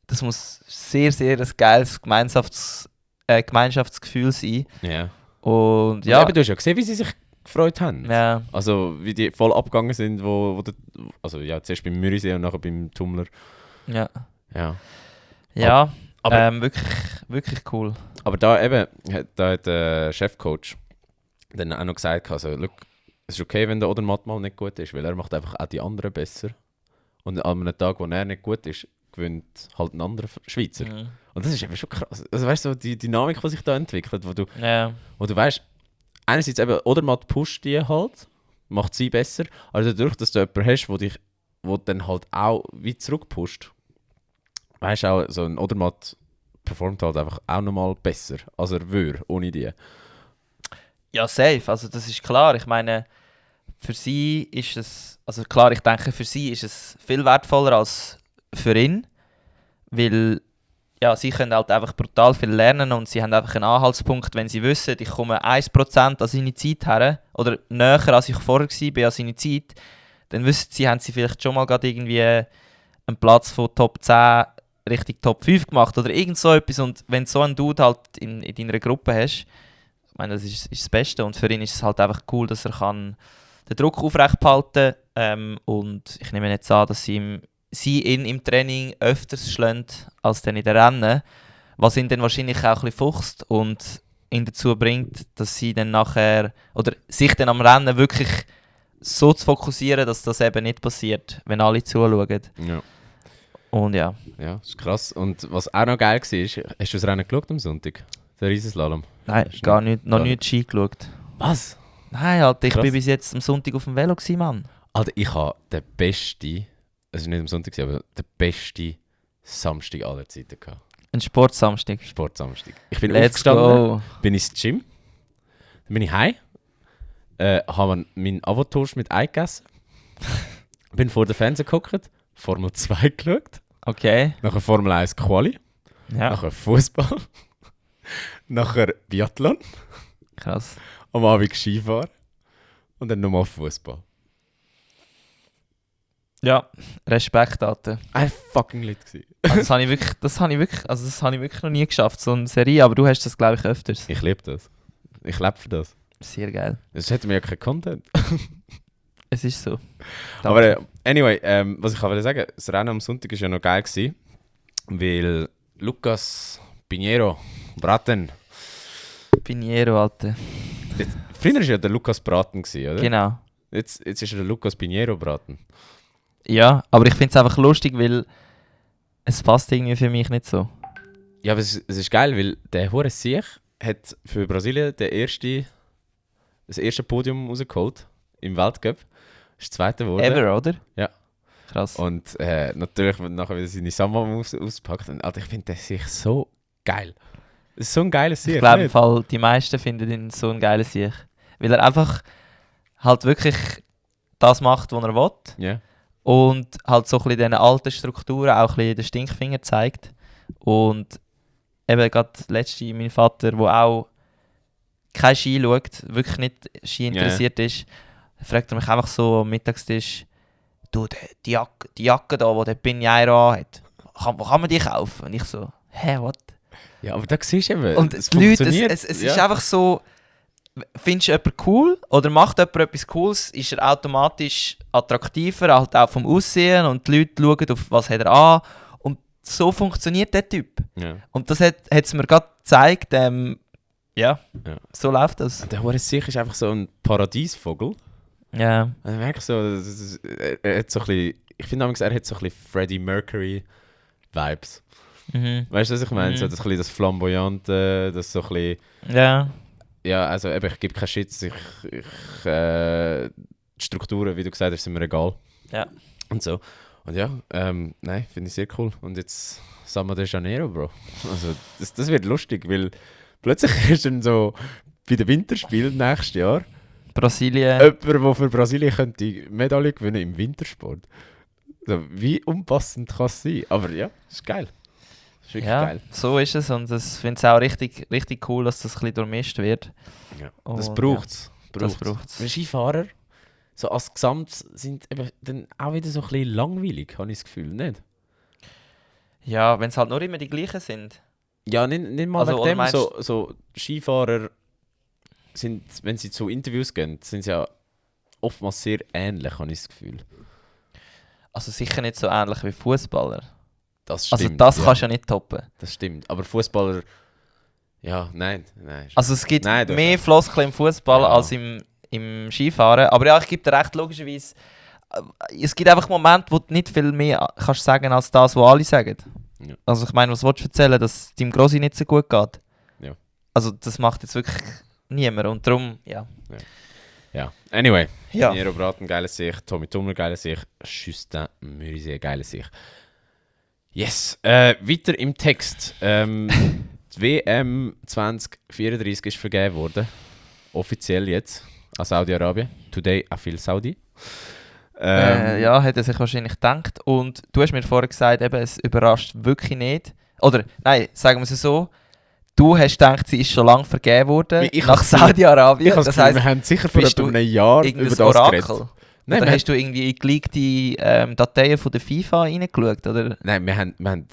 das muss sehr, sehr ein geiles Gemeinschaftsgefühl sein. Ja. Und Ja. ja, Aber du hast ja gesehen, wie sie sich gefreut haben. ja, Also wie die voll abgegangen sind, also ja, zuerst beim Mürisee und nachher beim Tummler. ja, Ja. ja, aber- wirklich, wirklich cool. Aber da eben, da hat der Chefcoach dann auch noch gesagt, also, look, es ist okay, wenn der Odermatt mal nicht gut ist, weil er macht einfach auch die anderen besser. Und an einem Tag, wo er nicht gut ist, gewinnt halt ein anderer Schweizer. Mhm. Und das ist eben schon krass. Also weißt du, so die Dynamik, die sich da entwickelt, wo du weißt, einerseits eben, Odermatt pusht die halt, macht sie besser, aber dadurch, dass du jemanden hast, wo dann halt auch wie zurückpusht, weißt du auch, so ein Odermatt performt halt einfach auch nochmal besser, als er würde, ohne die. Ja, safe. Also das ist klar. Ich meine, für sie ist es, also klar, ich denke, für sie ist es viel wertvoller als für ihn, weil ja, sie können halt einfach brutal viel lernen und sie haben einfach einen Anhaltspunkt, wenn sie wissen, ich komme 1% an seine Zeit her oder näher, als ich vorher war an seine Zeit, dann wissen sie, haben sie vielleicht schon mal gerade irgendwie einen Platz von Top 10 Richtung Top 5 gemacht oder irgend so etwas. Und wenn du so einen Dude halt in deiner Gruppe hast, ich meine, das ist das Beste und für ihn ist es halt einfach cool, dass er kann den Druck aufrecht behalten kann. Und ich nehme jetzt an, dass sie ihn im Training öfters schlagen als dann in den Rennen, was ihn dann wahrscheinlich auch ein bisschen fuchst und ihn dazu bringt, dass sie dann nachher, oder sich dann am Rennen wirklich so zu fokussieren, dass das eben nicht passiert, wenn alle zuschauen. Ja. Und ja. Ja, das ist krass. Und was auch noch geil war, ist, hast du das Rennen geschaut am Sonntag? Der Riesenslalom? Nein, Hast du gar nicht, noch gar nicht Ski geschaut. Was? Nein, Alter, ich Krass. bin bis jetzt am Sonntag auf dem Velo gewesen, Mann. Alter, ich habe den besten, es war nicht am Sonntag, aber den besten Samstag aller Zeiten gehabt. Ein Sportsamstag. Sportsamstag. Ich bin Let's aufgestanden, go. bin ins Gym, dann bin ich heim, habe meinen Avotoast mit Ei gegessen, bin vor dem Fernseher geguckt, Formel 2 geschaut, Okay. nachher Formel 1 Quali, Ja, nachher Fußball, nachher Biathlon, krass. am Abend Skifahren und dann nochmal Fußball. Ja, Respekt, Alter. Ein fucking Lit gewesen. Also das habe ich wirklich noch nie geschafft, so eine Serie, aber du hast das, glaube ich, öfters. Ich liebe das. Ich lebe für das. Sehr geil. Es hätte mir ja keinen Content. Es ist so. Aber anyway, was ich wollte sagen, das Rennen am Sonntag war ja noch geil gewesen, weil Lucas Pinheiro Braten. Pinheiro, Alter. Früher war ja der Lucas Braten gewesen, oder? Genau. Jetzt ist er der Lucas Pinheiro Braten. Ja, aber ich finde es einfach lustig, weil es passt irgendwie für mich nicht so. Ja, aber es ist geil, weil der hure Sieg hat für Brasilien das erste Podium rausgeholt im Weltcup. Ist das zweite geworden. Ever, oder? Ja. Krass. Und natürlich, wenn nachher wieder seine Samba-Moves auspackt. Und Alter, ich finde den Sieg so geil. Das ist so ein geiler Sieg. Ich glaube, im nicht? Fall, die meisten finden ihn so einen geilen Sieg. Weil er einfach halt wirklich das macht, was er will. Ja. Und halt so ein bisschen diesen alten Strukturen auch ein bisschen den Stinkfinger zeigt. Und eben gerade letzte mein Vater, der auch kein Ski schaut, wirklich nicht Ski interessiert ist, fragt er mich einfach so am Mittagstisch, du, die Jacke da, die der Pinheiro anhat, wo kann man die kaufen? Und ich so, hä, was? Ja, aber da siehst du eben, Und es die Leute, funktioniert. es ist einfach so, findest du jemanden cool oder macht jemand etwas Cooles, ist er automatisch attraktiver, halt auch vom Aussehen und die Leute schauen auf, was hat er an. Und so funktioniert der Typ. Ja. Und das hat es mir gerade gezeigt, ja, so läuft das. Der hure Sieg ist einfach so ein Paradiesvogel. Ja. Man merkt so, er hat so ein bisschen, ich finde er hat so ein bisschen Freddie Mercury Vibes. Mhm. Weißt du, was ich meine? So das, ein bisschen das Flamboyante, das so ein bisschen, Ja. ja, also eben, ich gebe keinen Shit, die Strukturen, wie du gesagt hast, sind mir egal. Ja. Und so. Und ja, nein, finde ich sehr cool. Und jetzt Samba de Janeiro, Bro. Also das wird lustig, weil plötzlich ist dann so bei den Winterspielen nächstes Jahr Brasilien. jemand, der für Brasilien könnte Medaille gewinnen im Wintersport. Also, wie unpassend kann es sein? Aber ja, das ist geil. Das ist wirklich Ja, geil. so ist es und ich finde es auch richtig, richtig cool, dass das ein bisschen durchmischt wird. Ja. Und Das braucht es. das braucht's. Weil Skifahrer, so als Gesamt, sind eben dann auch wieder so ein bisschen langweilig, habe ich das Gefühl, nicht? Ja, wenn es halt nur immer die gleichen sind. Ja, nicht mal Also, wegen oder dem. meinst- So Skifahrer sind, wenn sie zu Interviews gehen, sind sie ja oftmals sehr ähnlich, habe ich das Gefühl. Also sicher nicht so ähnlich wie Fußballer. Das stimmt. Also das ja, kannst du ja nicht toppen. das stimmt. Aber Fußballer, ja, nein. Also es gibt Nein, du hast mehr recht. Floskeln im Fußball Ja. als im Skifahren. Aber ja, ich gebe dir recht, logischerweise. Es gibt einfach Momente, wo du nicht viel mehr kannst sagen als das, was alle sagen. Ja. Also ich meine, was willst du erzählen, dass es deinem Grossi nicht so gut geht? Ja. Also das macht jetzt wirklich niemand und darum, ja. Ja, anyway. Ja. Nero Braten, geile Sicht. Tommy Tummler, geile Sicht. Justin Mürisier, geile Sicht. Yes. Weiter im Text. Die WM 2034 ist vergeben worden. Offiziell jetzt an Saudi-Arabien. Today I feel Saudi. Ja, hat er sich wahrscheinlich gedacht. Und du hast mir vorher gesagt, eben, es überrascht wirklich nicht. Oder, nein, sagen wir es so. Du hast gedacht, sie ist schon lange vergeben worden Ich nach has das Saudi-Arabien. Ich habe Das das Gefühl, heisst, wir haben sicher vor bist etwa du einem Jahr über irgendein das geredet. Orakel? Nein, Oder wir hast du irgendwie in geleakte Dateien von der FIFA reingeschaut? Oder? Nein, wir haben,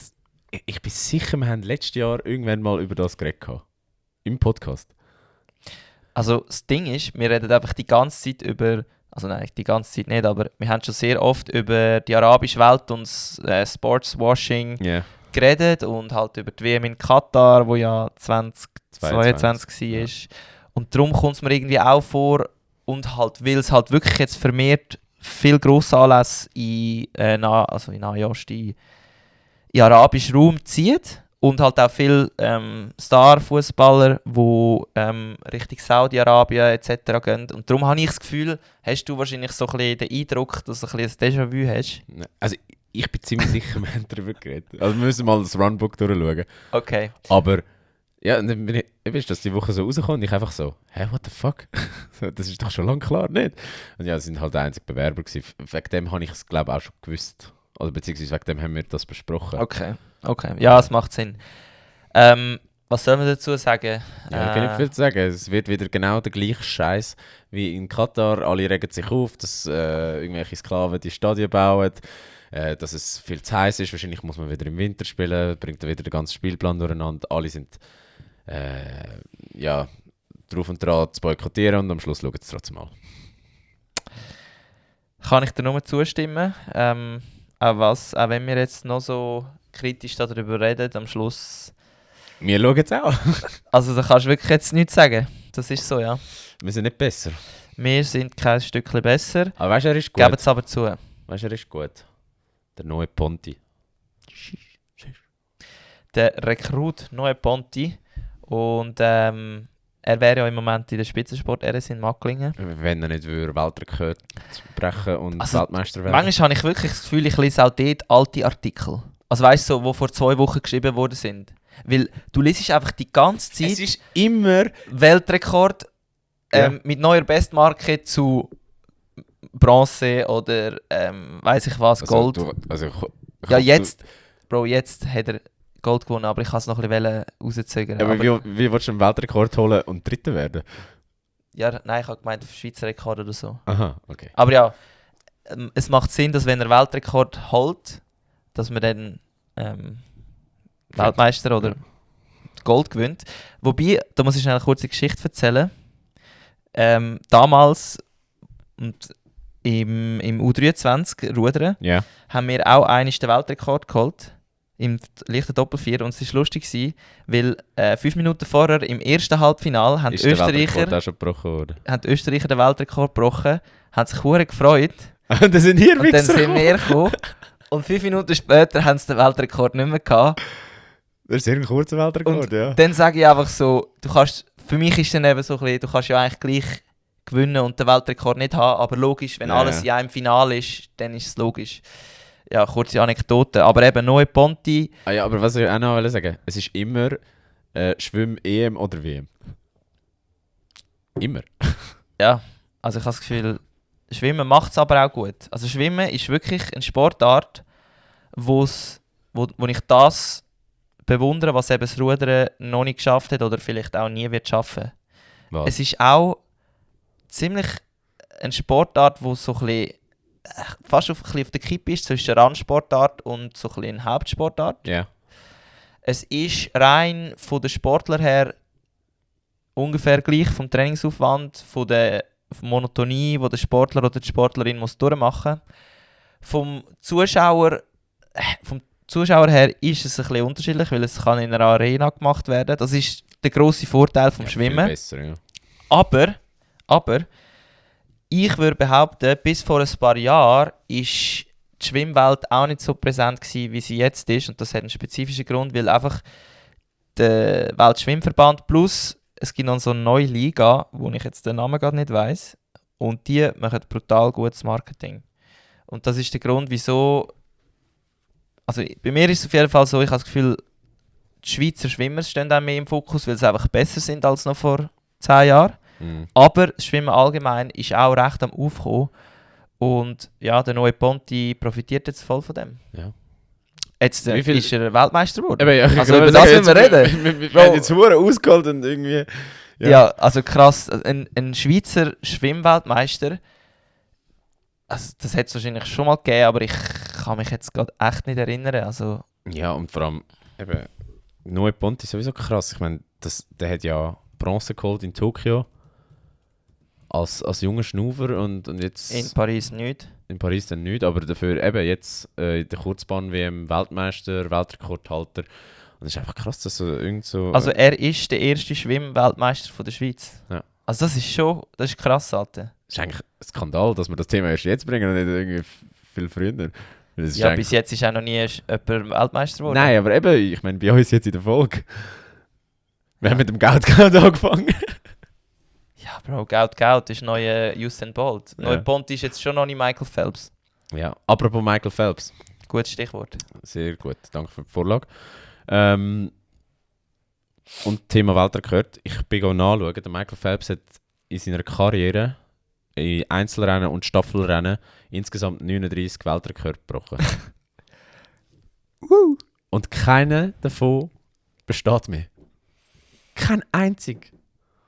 ich bin sicher, wir haben letztes Jahr irgendwann mal über das geredet. Gehabt. Im Podcast. Also das Ding ist, wir reden einfach die ganze Zeit über, also nein, die ganze Zeit nicht, aber wir haben schon sehr oft über die arabische Welt und Sportswashing Ja. geredet und halt über die WM in Katar, wo ja 2022 war. Ja. Und darum kommt es mir irgendwie auch vor und halt, weil es halt wirklich jetzt vermehrt viel Grossanlässe in Nahost, in arabischen Raum zieht und halt auch viele Star-Fußballer, die Richtung Saudi-Arabien etc. gehen. Und darum habe ich das Gefühl, hast du wahrscheinlich so ein bisschen den Eindruck, dass du ein bisschen ein Déjà-vu hast. Also ich bin ziemlich sicher, wir haben darüber geredet. Also wir müssen mal das Runbook durchschauen. Okay. Aber ja, und dann bin ich, eben ist das die Woche so rausgekommen und ich einfach so, hä, what the fuck? Das ist doch schon lange klar, nicht? Und ja, es sind halt die einzigen Bewerber gewesen. Wegen dem habe ich es, glaube ich, auch schon gewusst. Oder beziehungsweise wegen dem haben wir das besprochen. Okay. Ja, es macht Sinn. Was soll man dazu sagen? Ja, ich kann nicht viel zu sagen. Es wird wieder genau der gleiche Scheiß wie in Katar. Alle regen sich auf, dass irgendwelche Sklaven die Stadien bauen, dass es viel zu heiß ist. Wahrscheinlich muss man wieder im Winter spielen, bringt dann wieder den ganzen Spielplan durcheinander. Alle sind drauf und dran zu boykottieren und am Schluss schauen sie es trotzdem mal. Kann ich dir nur zustimmen. Auch wenn wir jetzt noch so kritisch darüber reden, am Schluss... Wir schauen es auch. Also da kannst du wirklich jetzt nichts sagen. Das ist so, ja. Wir sind nicht besser. Wir sind kein Stückchen besser. Aber weißt du, er ist gut. Geben es aber zu. Weißt du, er ist gut. Der neue Ponti. Der Rekrut Noe Ponti. Und er wäre ja im Moment in der Spitzensport RS in Macklingen. Wenn er nicht Weltrekord brechen und Also, Weltmeister werden. Manchmal habe ich wirklich das Gefühl, ich lese auch dort alte Artikel. Also weißt du, so, die vor 2 Wochen geschrieben worden sind. Weil du liest einfach die ganze Zeit Es ist immer... Weltrekord mit neuer Bestmarke zu Bronze oder weiß ich was, Gold. Jetzt hat er Gold gewonnen, aber ich kann es noch ein bisschen rauszögern. Aber wie willst du einen Weltrekord holen und Dritter werden? Ja, nein, ich habe gemeint Schweizer Rekord oder so. Aha, okay. Aber ja, es macht Sinn, dass wenn er Weltrekord holt, dass man dann Weltmeister oder Gold gewinnt. Wobei, da muss ich schnell eine kurze Geschichte erzählen. Damals und im U23 Rudern haben wir auch einmal den Weltrekord geholt. Im leichten Doppelvier. Und es war lustig, weil 5 Minuten vorher im ersten Halbfinale haben die Österreicher den Weltrekord gebrochen, haben sich sehr gefreut. Und dann sind wir Und dann sind wir gekommen. Und 5 Minuten später haben sie den Weltrekord nicht mehr gehabt. Das ist sehr ein kurzer Weltrekord, und ja. Dann sage ich einfach so, für mich ist dann eben so ein bisschen, du kannst ja eigentlich gleich gewinnen und den Weltrekord nicht haben, aber logisch, wenn alles in einem Finale ist, dann ist es logisch. Ja, kurze Anekdote. Aber eben Noe Ponti... Ah ja, aber was ich auch noch sagen wollte, es ist immer Schwimm-EM oder WM. Immer. Ja, also ich habe das Gefühl, Schwimmen macht es aber auch gut. Also Schwimmen ist wirklich eine Sportart, wo ich das bewundere, was eben das Rudern noch nicht geschafft hat oder vielleicht auch nie wird schaffen. Was? Es ist auch ziemlich eine Sportart, wo so ein bisschen, fast ein bisschen auf der Kippe ist, zwischen Randsportart und so ein bisschen eine Hauptsportart. Ja. Es ist rein von den Sportlern her ungefähr gleich, vom Trainingsaufwand, von der Monotonie, die der Sportler oder die Sportlerin muss durchmachen muss. Vom Zuschauer her ist es ein bisschen unterschiedlich, weil es kann in einer Arena gemacht werden. Das ist der grosse Vorteil vom Schwimmen. Viel besser, ja. Aber ich würde behaupten, bis vor ein paar Jahren ist die Schwimmwelt auch nicht so präsent gewesen, wie sie jetzt ist. Und das hat einen spezifischen Grund, weil einfach der Weltschwimmverband plus es gibt noch so eine neue Liga, wo ich jetzt den Namen gerade nicht weiss. Und die machen brutal gutes Marketing. Und das ist der Grund, wieso... Also bei mir ist es auf jeden Fall so, ich habe das Gefühl, die Schweizer Schwimmer stehen auch mehr im Fokus, weil sie einfach besser sind als noch vor 10 Jahren. Mhm. Aber das Schwimmen allgemein ist auch recht am Aufkommen. Und ja, der neue Ponti profitiert jetzt voll von dem. Ja. Jetzt ist er Weltmeister geworden. Eben, ja, also über das müssen wir reden. Wir werden jetzt verdammt ausgeholt und irgendwie... Ja, also krass. Ein Schweizer Schwimmweltmeister, also das hat es wahrscheinlich schon mal gegeben, aber ich kann mich jetzt gerade echt nicht erinnern. Also, ja, und vor allem, eben, Noe Ponti ist sowieso krass. Ich meine, der hat ja Bronze geholt in Tokio als junger Schnuver und jetzt... in Paris nicht. In Paris dann nicht, aber dafür eben jetzt in der Kurzbahn-WM Weltmeister, Weltrekordhalter. Und es ist einfach krass, dass so irgend so... Also er ist der erste Schwimm-Weltmeister von der Schweiz. Ja. Also das ist krass, Alter. Es ist eigentlich ein Skandal, dass wir das Thema erst jetzt bringen und nicht irgendwie viel früher. Ja, bis jetzt ist auch noch nie jemand Weltmeister geworden. Nein, aber eben, ich meine, bei uns jetzt in der Folge. Wir haben mit dem Gout angefangen. Ja, Bro, Gout ist neuer Usain Bolt. Ja. Neuer Ponti ist jetzt schon noch nicht Michael Phelps. Ja, apropos Michael Phelps. Gutes Stichwort. Sehr gut, danke für die Vorlage. Und Thema Weltrekord. Ich bin auch nachschauen, der Michael Phelps hat in seiner Karriere in Einzelrennen und Staffelrennen insgesamt 39 Weltrekorde gebrochen. Und keiner davon besteht mehr. Kein einzig.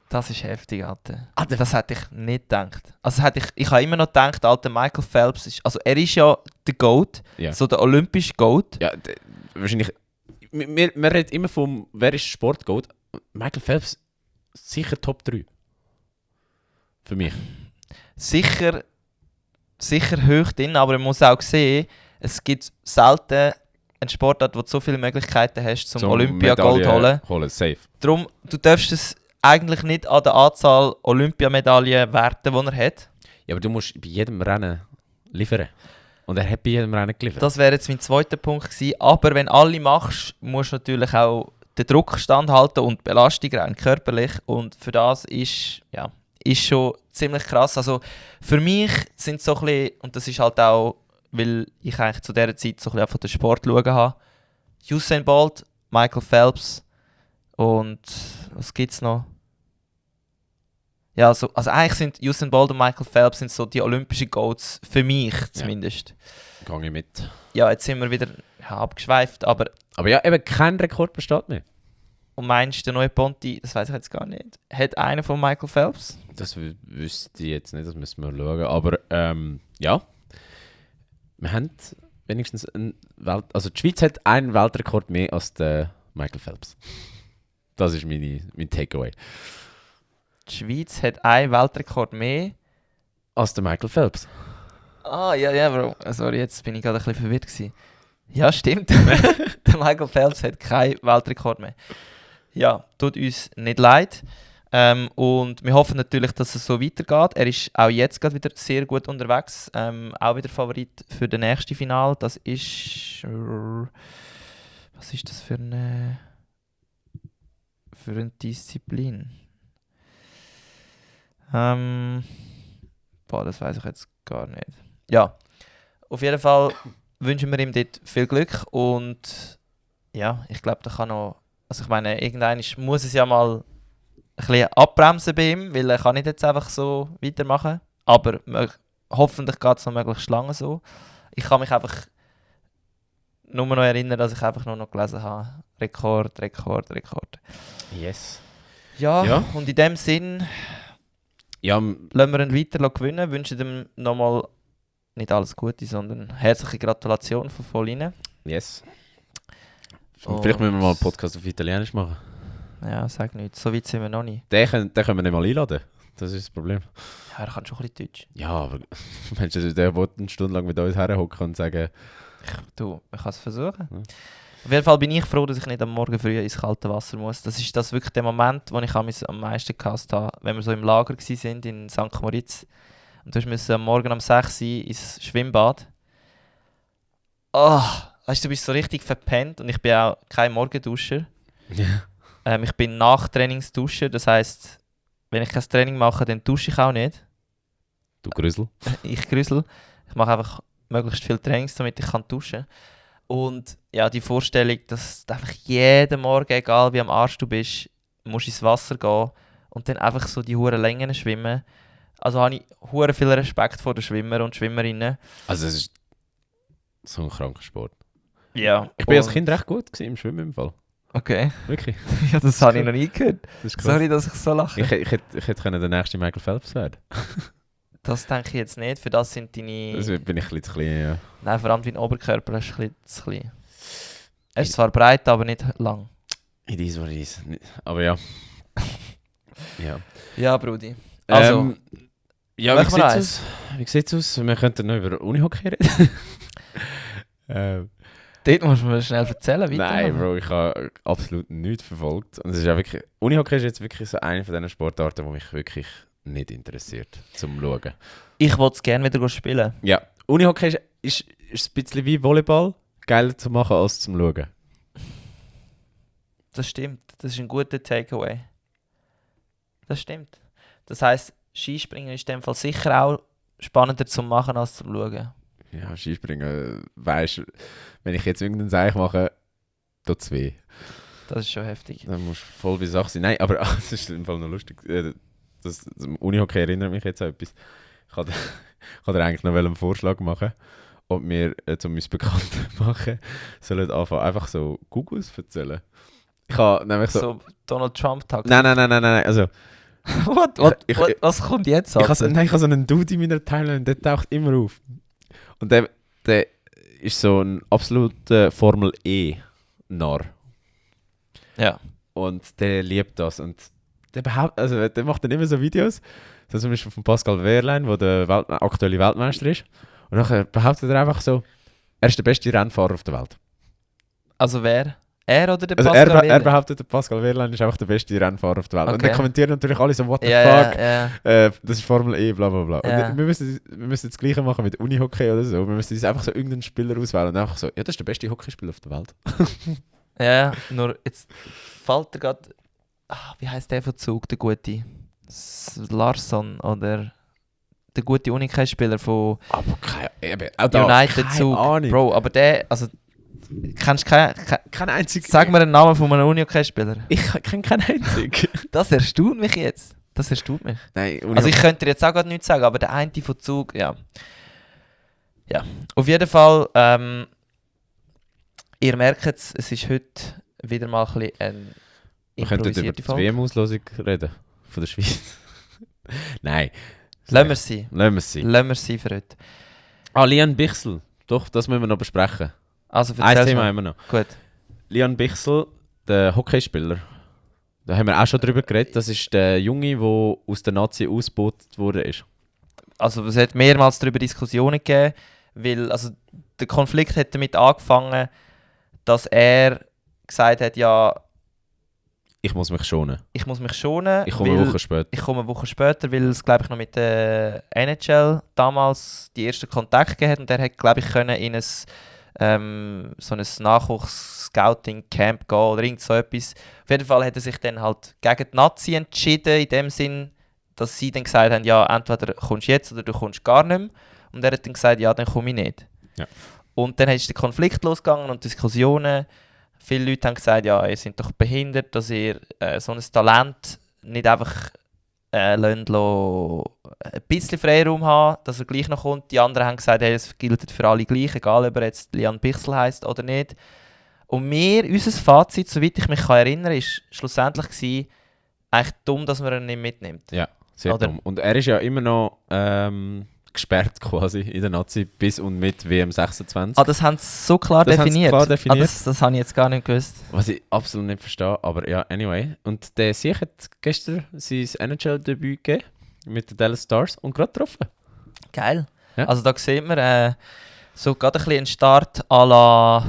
Das ist heftig, Alter. Alter. Das hätte ich nicht gedacht. Also ich habe immer noch gedacht, Alter, Michael Phelps ist... Also er ist ja der GOAT, Ja. so der olympische GOAT. Ja, wahrscheinlich... Man redet immer vom, wer ist Sportgoat. Michael Phelps sicher Top 3. Für mich. Sicher hoch drin, aber man muss auch sehen, es gibt selten einen Sportart, wo du so viele Möglichkeiten hast, zum Olympia-Gold holen. Safe. Darum, du darfst es eigentlich nicht an der Anzahl Olympiamedaillen werten, die er hat. Ja, aber du musst bei jedem Rennen liefern. Und er hat bei jedem Rennen geliefert. Das wäre jetzt mein zweiter Punkt gewesen. Aber wenn alle machst, musst du natürlich auch den Druck standhalten und die Belastung rein körperlich. Und für das ist schon ziemlich krass. Also für mich sind so ein bisschen, und das ist halt auch, weil ich eigentlich zu dieser Zeit so ein bisschen von den Sport schauen habe, Usain Bolt, Michael Phelps und was gibt es noch? Ja, also eigentlich sind Usain Bolt und Michael Phelps sind so die olympischen Goats, für mich zumindest. Gehe ich mit. Ja, jetzt sind wir wieder abgeschweift, aber Aber ja, eben kein Rekord besteht mehr. und meinst der neue Ponti, das weiß ich jetzt gar nicht, hat einer von Michael Phelps? Das wüsste ich jetzt nicht, das müssen wir schauen. Aber ja, wir haben wenigstens einen also die Schweiz hat einen Weltrekord mehr als der Michael Phelps. Das ist mein Takeaway. Die Schweiz hat einen Weltrekord mehr. Als der Michael Phelps. Ah, ja, Bro. Sorry, jetzt bin ich gerade ein bisschen verwirrt gewesen. Ja, stimmt. Der Michael Phelps hat keinen Weltrekord mehr. Ja, tut uns nicht leid. Und wir hoffen natürlich, dass es so weitergeht. Er ist auch jetzt gerade wieder sehr gut unterwegs. Auch wieder Favorit für das nächste Final. Das ist... was ist das für eine Disziplin? Das weiß ich jetzt gar nicht. Ja, auf jeden Fall wünschen wir ihm dort viel Glück und ja, ich glaube, da kann noch, also ich meine, irgendwann muss es ja mal ein bisschen abbremsen bei ihm, weil er kann nicht jetzt einfach so weitermachen, aber hoffentlich geht es noch möglichst lange so. Ich kann mich einfach nur noch erinnern, dass ich einfach nur noch gelesen habe, Rekord. Yes. Ja, Ja. und in dem Sinn Ja, lassen wir ihn weiter gewinnen, wünschen ihm nochmal nicht alles Gute, sondern herzliche Gratulation von voll rein. yes. Und- Vielleicht müssen wir mal einen Podcast auf Italienisch machen. Ja, sag nichts, so weit sind wir noch nicht. Den können wir nicht mal einladen. Das ist das Problem. Ja, er kann schon ein bisschen Deutsch. Ja, aber Mensch, der will eine Stunde lang mit uns herhocken und sagen, Du, man kann es versuchen. Ja. Auf jeden Fall bin ich froh, dass ich nicht am Morgen früh ins kalte Wasser muss. Das ist wirklich der Moment, wo ich am meisten gehasst habe, wenn wir so im Lager waren in St. Moritz. Und du musst am Morgen um 6 Uhr ins Schwimmbad. Weißt du, du bist so richtig verpennt und ich bin auch kein Morgenduscher. Ich bin Nachtrainingsduscher, das heisst, wenn ich kein Training mache, dann dusche ich auch nicht. du Grüssel. Ich grüssel. Ich mache einfach möglichst viel Trainings, damit ich duschen kann. Und ja, die Vorstellung, dass du einfach jeden Morgen, egal wie am Arsch du bist, musst ins Wasser gehen und dann einfach so die hohen Längen schwimmen. Also habe ich hure viel Respekt vor den Schwimmer und Schwimmerinnen. Also es ist so ein kranker Sport. Ja. Ich bin als Kind recht gut gewesen im Schwimmen im Fall. Okay. Wirklich. Ja, das habe ich noch nie gehört. Das ist krass. Sorry, dass ich so lache. Ich hätte können der nächste Michael Phelps werden. Das denke ich jetzt nicht. Für das sind deine... Das bin ich ein bisschen zu klein, ja. Nein, vor allem dein Oberkörper ist ein bisschen zu klein. Er ist zwar breit, aber nicht lang. It is what it is. Aber ja. Ja. Ja, Brudi. Also, ja, machen wir wie sieht's aus? Wir könnten noch über Unihockey reden. dort musst du mir schnell erzählen, weiter. Nein, Bro, ich habe absolut nichts verfolgt. Und es ist ja wirklich, Unihockey ist jetzt wirklich so eine von diesen Sportarten, die mich wirklich nicht interessiert, zum Schauen. Ich wollte es gerne wieder spielen. Ja, Unihockey ist ein bisschen wie Volleyball, geiler zu machen als zum Schauen. Das stimmt. Das ist ein guter Takeaway. Das stimmt. Das heisst, Skispringen ist in dem Fall sicher auch spannender zu machen als zum Schauen. Ja, Skispringen, weisst, wenn ich jetzt irgendeinen Seich mache, tut es weh. Das ist schon heftig. Dann musst du voll bei Sache sein. Nein, aber das ist im Fall noch lustig. Das Unihockey erinnert mich jetzt an etwas. Ich wollte dir eigentlich noch einen Vorschlag machen, ob wir, um uns bekannt zu machen, sollen anfangen, einfach so Googles erzählen. Ich habe nämlich so... So Donald Trump-Tag. Nein, also... Was kommt jetzt Ich habe so einen Dude in meiner Timeline, der taucht immer auf. Und der ist so ein absoluter Formel-E-Narr. Ja. Und der liebt das. Und der macht dann immer so Videos, so zum Beispiel von Pascal Wehrlein, der der aktuelle Weltmeister ist. Und dann behauptet er einfach so, er ist der beste Rennfahrer auf der Welt. Also wer? Er oder der Also Pascal er Wehrlein? behauptet, der Pascal Wehrlein ist einfach der beste Rennfahrer auf der Welt. Und Okay. dann kommentieren natürlich alle so, what the Ja, fuck, ja. das ist Formel E, bla bla bla. Ja. Und wir müssen das Gleiche machen mit Unihockey oder so. Wir müssen uns einfach so irgendeinen Spieler auswählen und einfach so, ja, das ist der beste Hockeyspieler auf der Welt. Ja, nur jetzt fällt er gerade... wie heisst der von Zug, der gute? Larsson oder... Der gute Unihockey-Spieler von Aber keine United Zug. Ahnung. Bro, aber der... Also, kennst du keinen... Kein einziger. Sag mir den Namen von einem Unihockey-Spieler. Ich kenne keinen einzigen. Das erstaunt mich jetzt. Das erstaunt mich. Nein, Also ich könnte dir jetzt auch gerade nichts sagen, aber der eine von Zug, ja. Ja, auf jeden Fall, ihr merkt es ist heute wieder mal ein bisschen eine wir könnten über improvisierte die Folge. WM-Auslosung reden, von der Schweiz. Nein. Lassen wir sie. Lassen wir es sein. Lassen wir sie für heute. Lian Bichsel. Doch, das müssen wir noch besprechen. Also Ein erzähl's Thema mal. haben wir noch. Gut. Lian Bichsel, der Hockeyspieler. Da haben wir auch schon drüber geredet. Das ist der Junge, der aus der Nazi ausgebotet wurde. Also es hat mehrmals darüber Diskussionen gegeben, weil also, der Konflikt hat damit angefangen, dass er gesagt hat, ja, Ich muss mich schonen. ich muss mich schonen. Ich komme weil- eine Woche später. Ich komme eine Woche später, weil es, glaube ich, noch mit der NHL damals die ersten Kontakte gegeben hat und er hat, glaube ich, können in ein so ein Nachwuchs-Scouting-Camp gehen oder irgend so etwas. Auf jeden Fall hat er sich dann halt gegen die Nazi entschieden, in dem Sinn, dass sie dann gesagt haben, ja, entweder kommst du jetzt oder du kommst gar nicht mehr. Und er hat dann gesagt, ja, dann komme ich nicht. Ja. Und dann ist der Konflikt losgegangen und Diskussionen. Viele Leute haben gesagt, ja, ihr seid doch behindert, dass ihr so ein Talent nicht einfach ein bisschen Freiraum haben, dass er gleich noch kommt. Die anderen haben gesagt, hey, es gilt für alle gleich, egal ob er jetzt Lian Bichsel heisst oder nicht. Und unser Fazit, soweit ich mich erinnern kann, war schlussendlich gewesen, eigentlich dumm, dass man ihn nicht mitnimmt. Ja, sehr Oder- dumm. Und er ist ja immer noch gesperrt quasi in der Nazi bis und mit WM 26. Ah, das haben sie so klar Das haben sie definiert. klar definiert. Das habe ich jetzt gar nicht gewusst. Was ich absolut nicht verstehe, aber ja, anyway. Und der Sieg hat gestern sein NHL-Debüt gegeben mit den Dallas Stars und gerade getroffen. Geil. Ja. Also da sieht man so gerade ein bisschen einen Start à la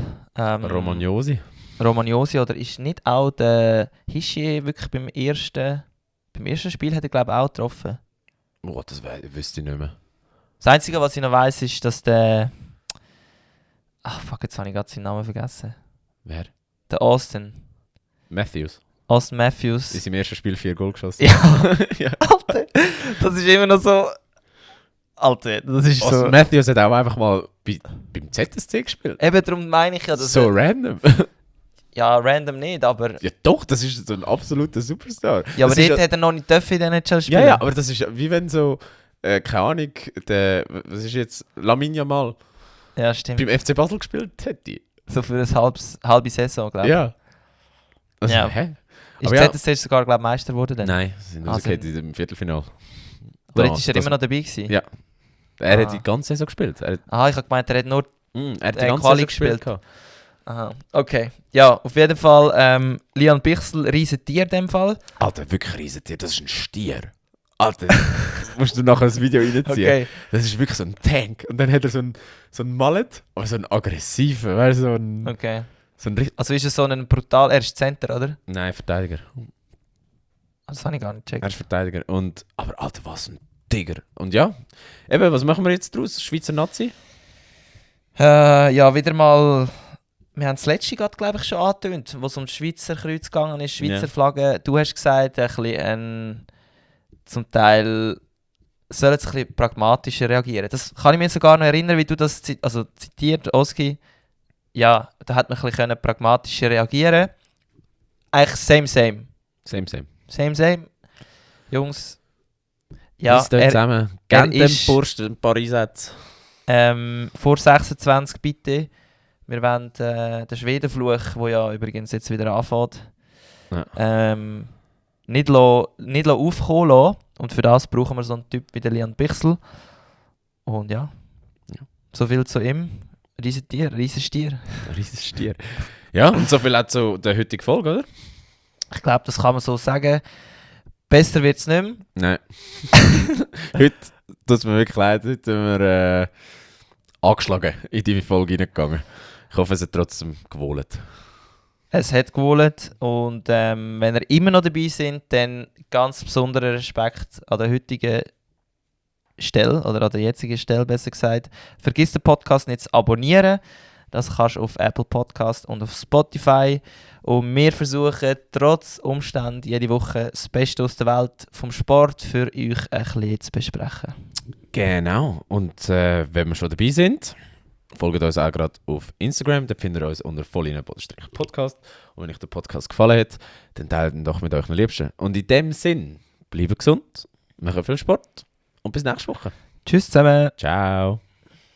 Romagnosi. Romagnosi, oder ist nicht auch der Hischier wirklich beim ersten Spiel hat er, glaube ich, auch getroffen? Oh, das wüsste ich nicht mehr. Das Einzige, was ich noch weiss, ist, dass der... Ach fuck, jetzt habe ich gerade seinen Namen vergessen. Wer? Der Austin Matthews. Austin Matthews. Ist im ersten Spiel 4 Goal geschossen. Ja, Ja. Alter, das ist immer noch so... Alter, das ist Also so... Matthews hat auch einfach mal beim ZSC gespielt. Eben darum meine ich ja, dass So er, random. ja, random nicht, aber... Ja doch, das ist so ein absoluter Superstar. Ja, aber das ist dort hat er noch nicht dürfen in der NHL spielen. ja, aber das ist ja wie wenn so, keine Ahnung, was ist jetzt, Lamine Yamal Ja, stimmt. beim FC Basel gespielt hätte. So für eine halbe Saison, glaube ich. Ja. Also, Ja. hä? Ist Aber ja. ZSC sogar, glaube ich, Meister geworden dann? Nein, sie sind Also- rausgefallen im Viertelfinale. Oder Ja, ist er das- immer noch dabei gewesen? Ja. Er Ah. hat die ganze Saison gespielt. Er hat, Aha, ich habe gemeint, er hat nur... er hat die Quali ganze Saison gespielt. gespielt. gehabt. Aha, okay. Ja, auf jeden Fall, Lian Bichsel, riesen Tier in dem Fall. Alter, wirklich Riesentier, das ist ein Stier. Alter, musst du nachher das Video reinziehen. Okay. Das ist wirklich so ein Tank. Und dann hat er so ein Mallet, aber so einen aggressiven, weißt du, so ein... Okay. So ein Also ist es so ein brutal... Er ist Center, oder? Nein, Verteidiger. Das habe ich gar nicht Er gecheckt. ist Verteidiger. Aber Alter, was ein Tiger. Und ja, eben, was machen wir jetzt draus? Schweizer Nazi? Ja, wieder mal... Wir haben das letzte gerade, glaube ich, schon angetönt, wo es um das Schweizer Kreuz gegangen ist, Schweizer Ja. Flagge. Du hast gesagt, ein bisschen zum Teil sollen sie ein bisschen pragmatischer reagieren. Das kann ich mir sogar noch erinnern, wie du das zitiert, Oski. Ja, da hat man ein bisschen pragmatischer reagieren. Eigentlich same. Same. Jungs, ja, Lies dort zusammen. er Gebt dem ist- Bursch ein paar Einsätze. vor 26 bitte. Wir wollen den Schwedenfluch, der ja übrigens jetzt wieder anfängt, Ja. Nicht aufkommen lassen. Und für das brauchen wir so einen Typ wie den Lian Bichsel. Und ja, so viel zu ihm. Riesenstier. Riesenstier. Ja, und so viel auch zu der heutigen Folge, oder? Ich glaube, das kann man so sagen. Besser wird es nicht mehr. Nein. Heute tut es mir wirklich leid. Heute sind wir angeschlagen in die Folge reingegangen. Ich hoffe, es hat trotzdem gewohnt. Es hat gewohnt und wenn ihr immer noch dabei sind, dann ganz besonderer Respekt an der heutigen Stelle, oder an der jetzigen Stelle besser gesagt. Vergiss den Podcast nicht zu abonnieren. Das kannst du auf Apple Podcast und auf Spotify. Und wir versuchen trotz Umständen jede Woche das Beste aus der Welt vom Sport für euch ein bisschen zu besprechen. Genau. Und wenn wir schon dabei sind, folgt uns auch gerade auf Instagram. Da findet ihr uns unter Volline_Podcast. Und wenn euch der Podcast gefallen hat, dann teilt ihn doch mit euren Liebsten. Und in dem Sinn, bleibt gesund, macht viel Sport und bis nächste Woche. Tschüss zusammen. Ciao.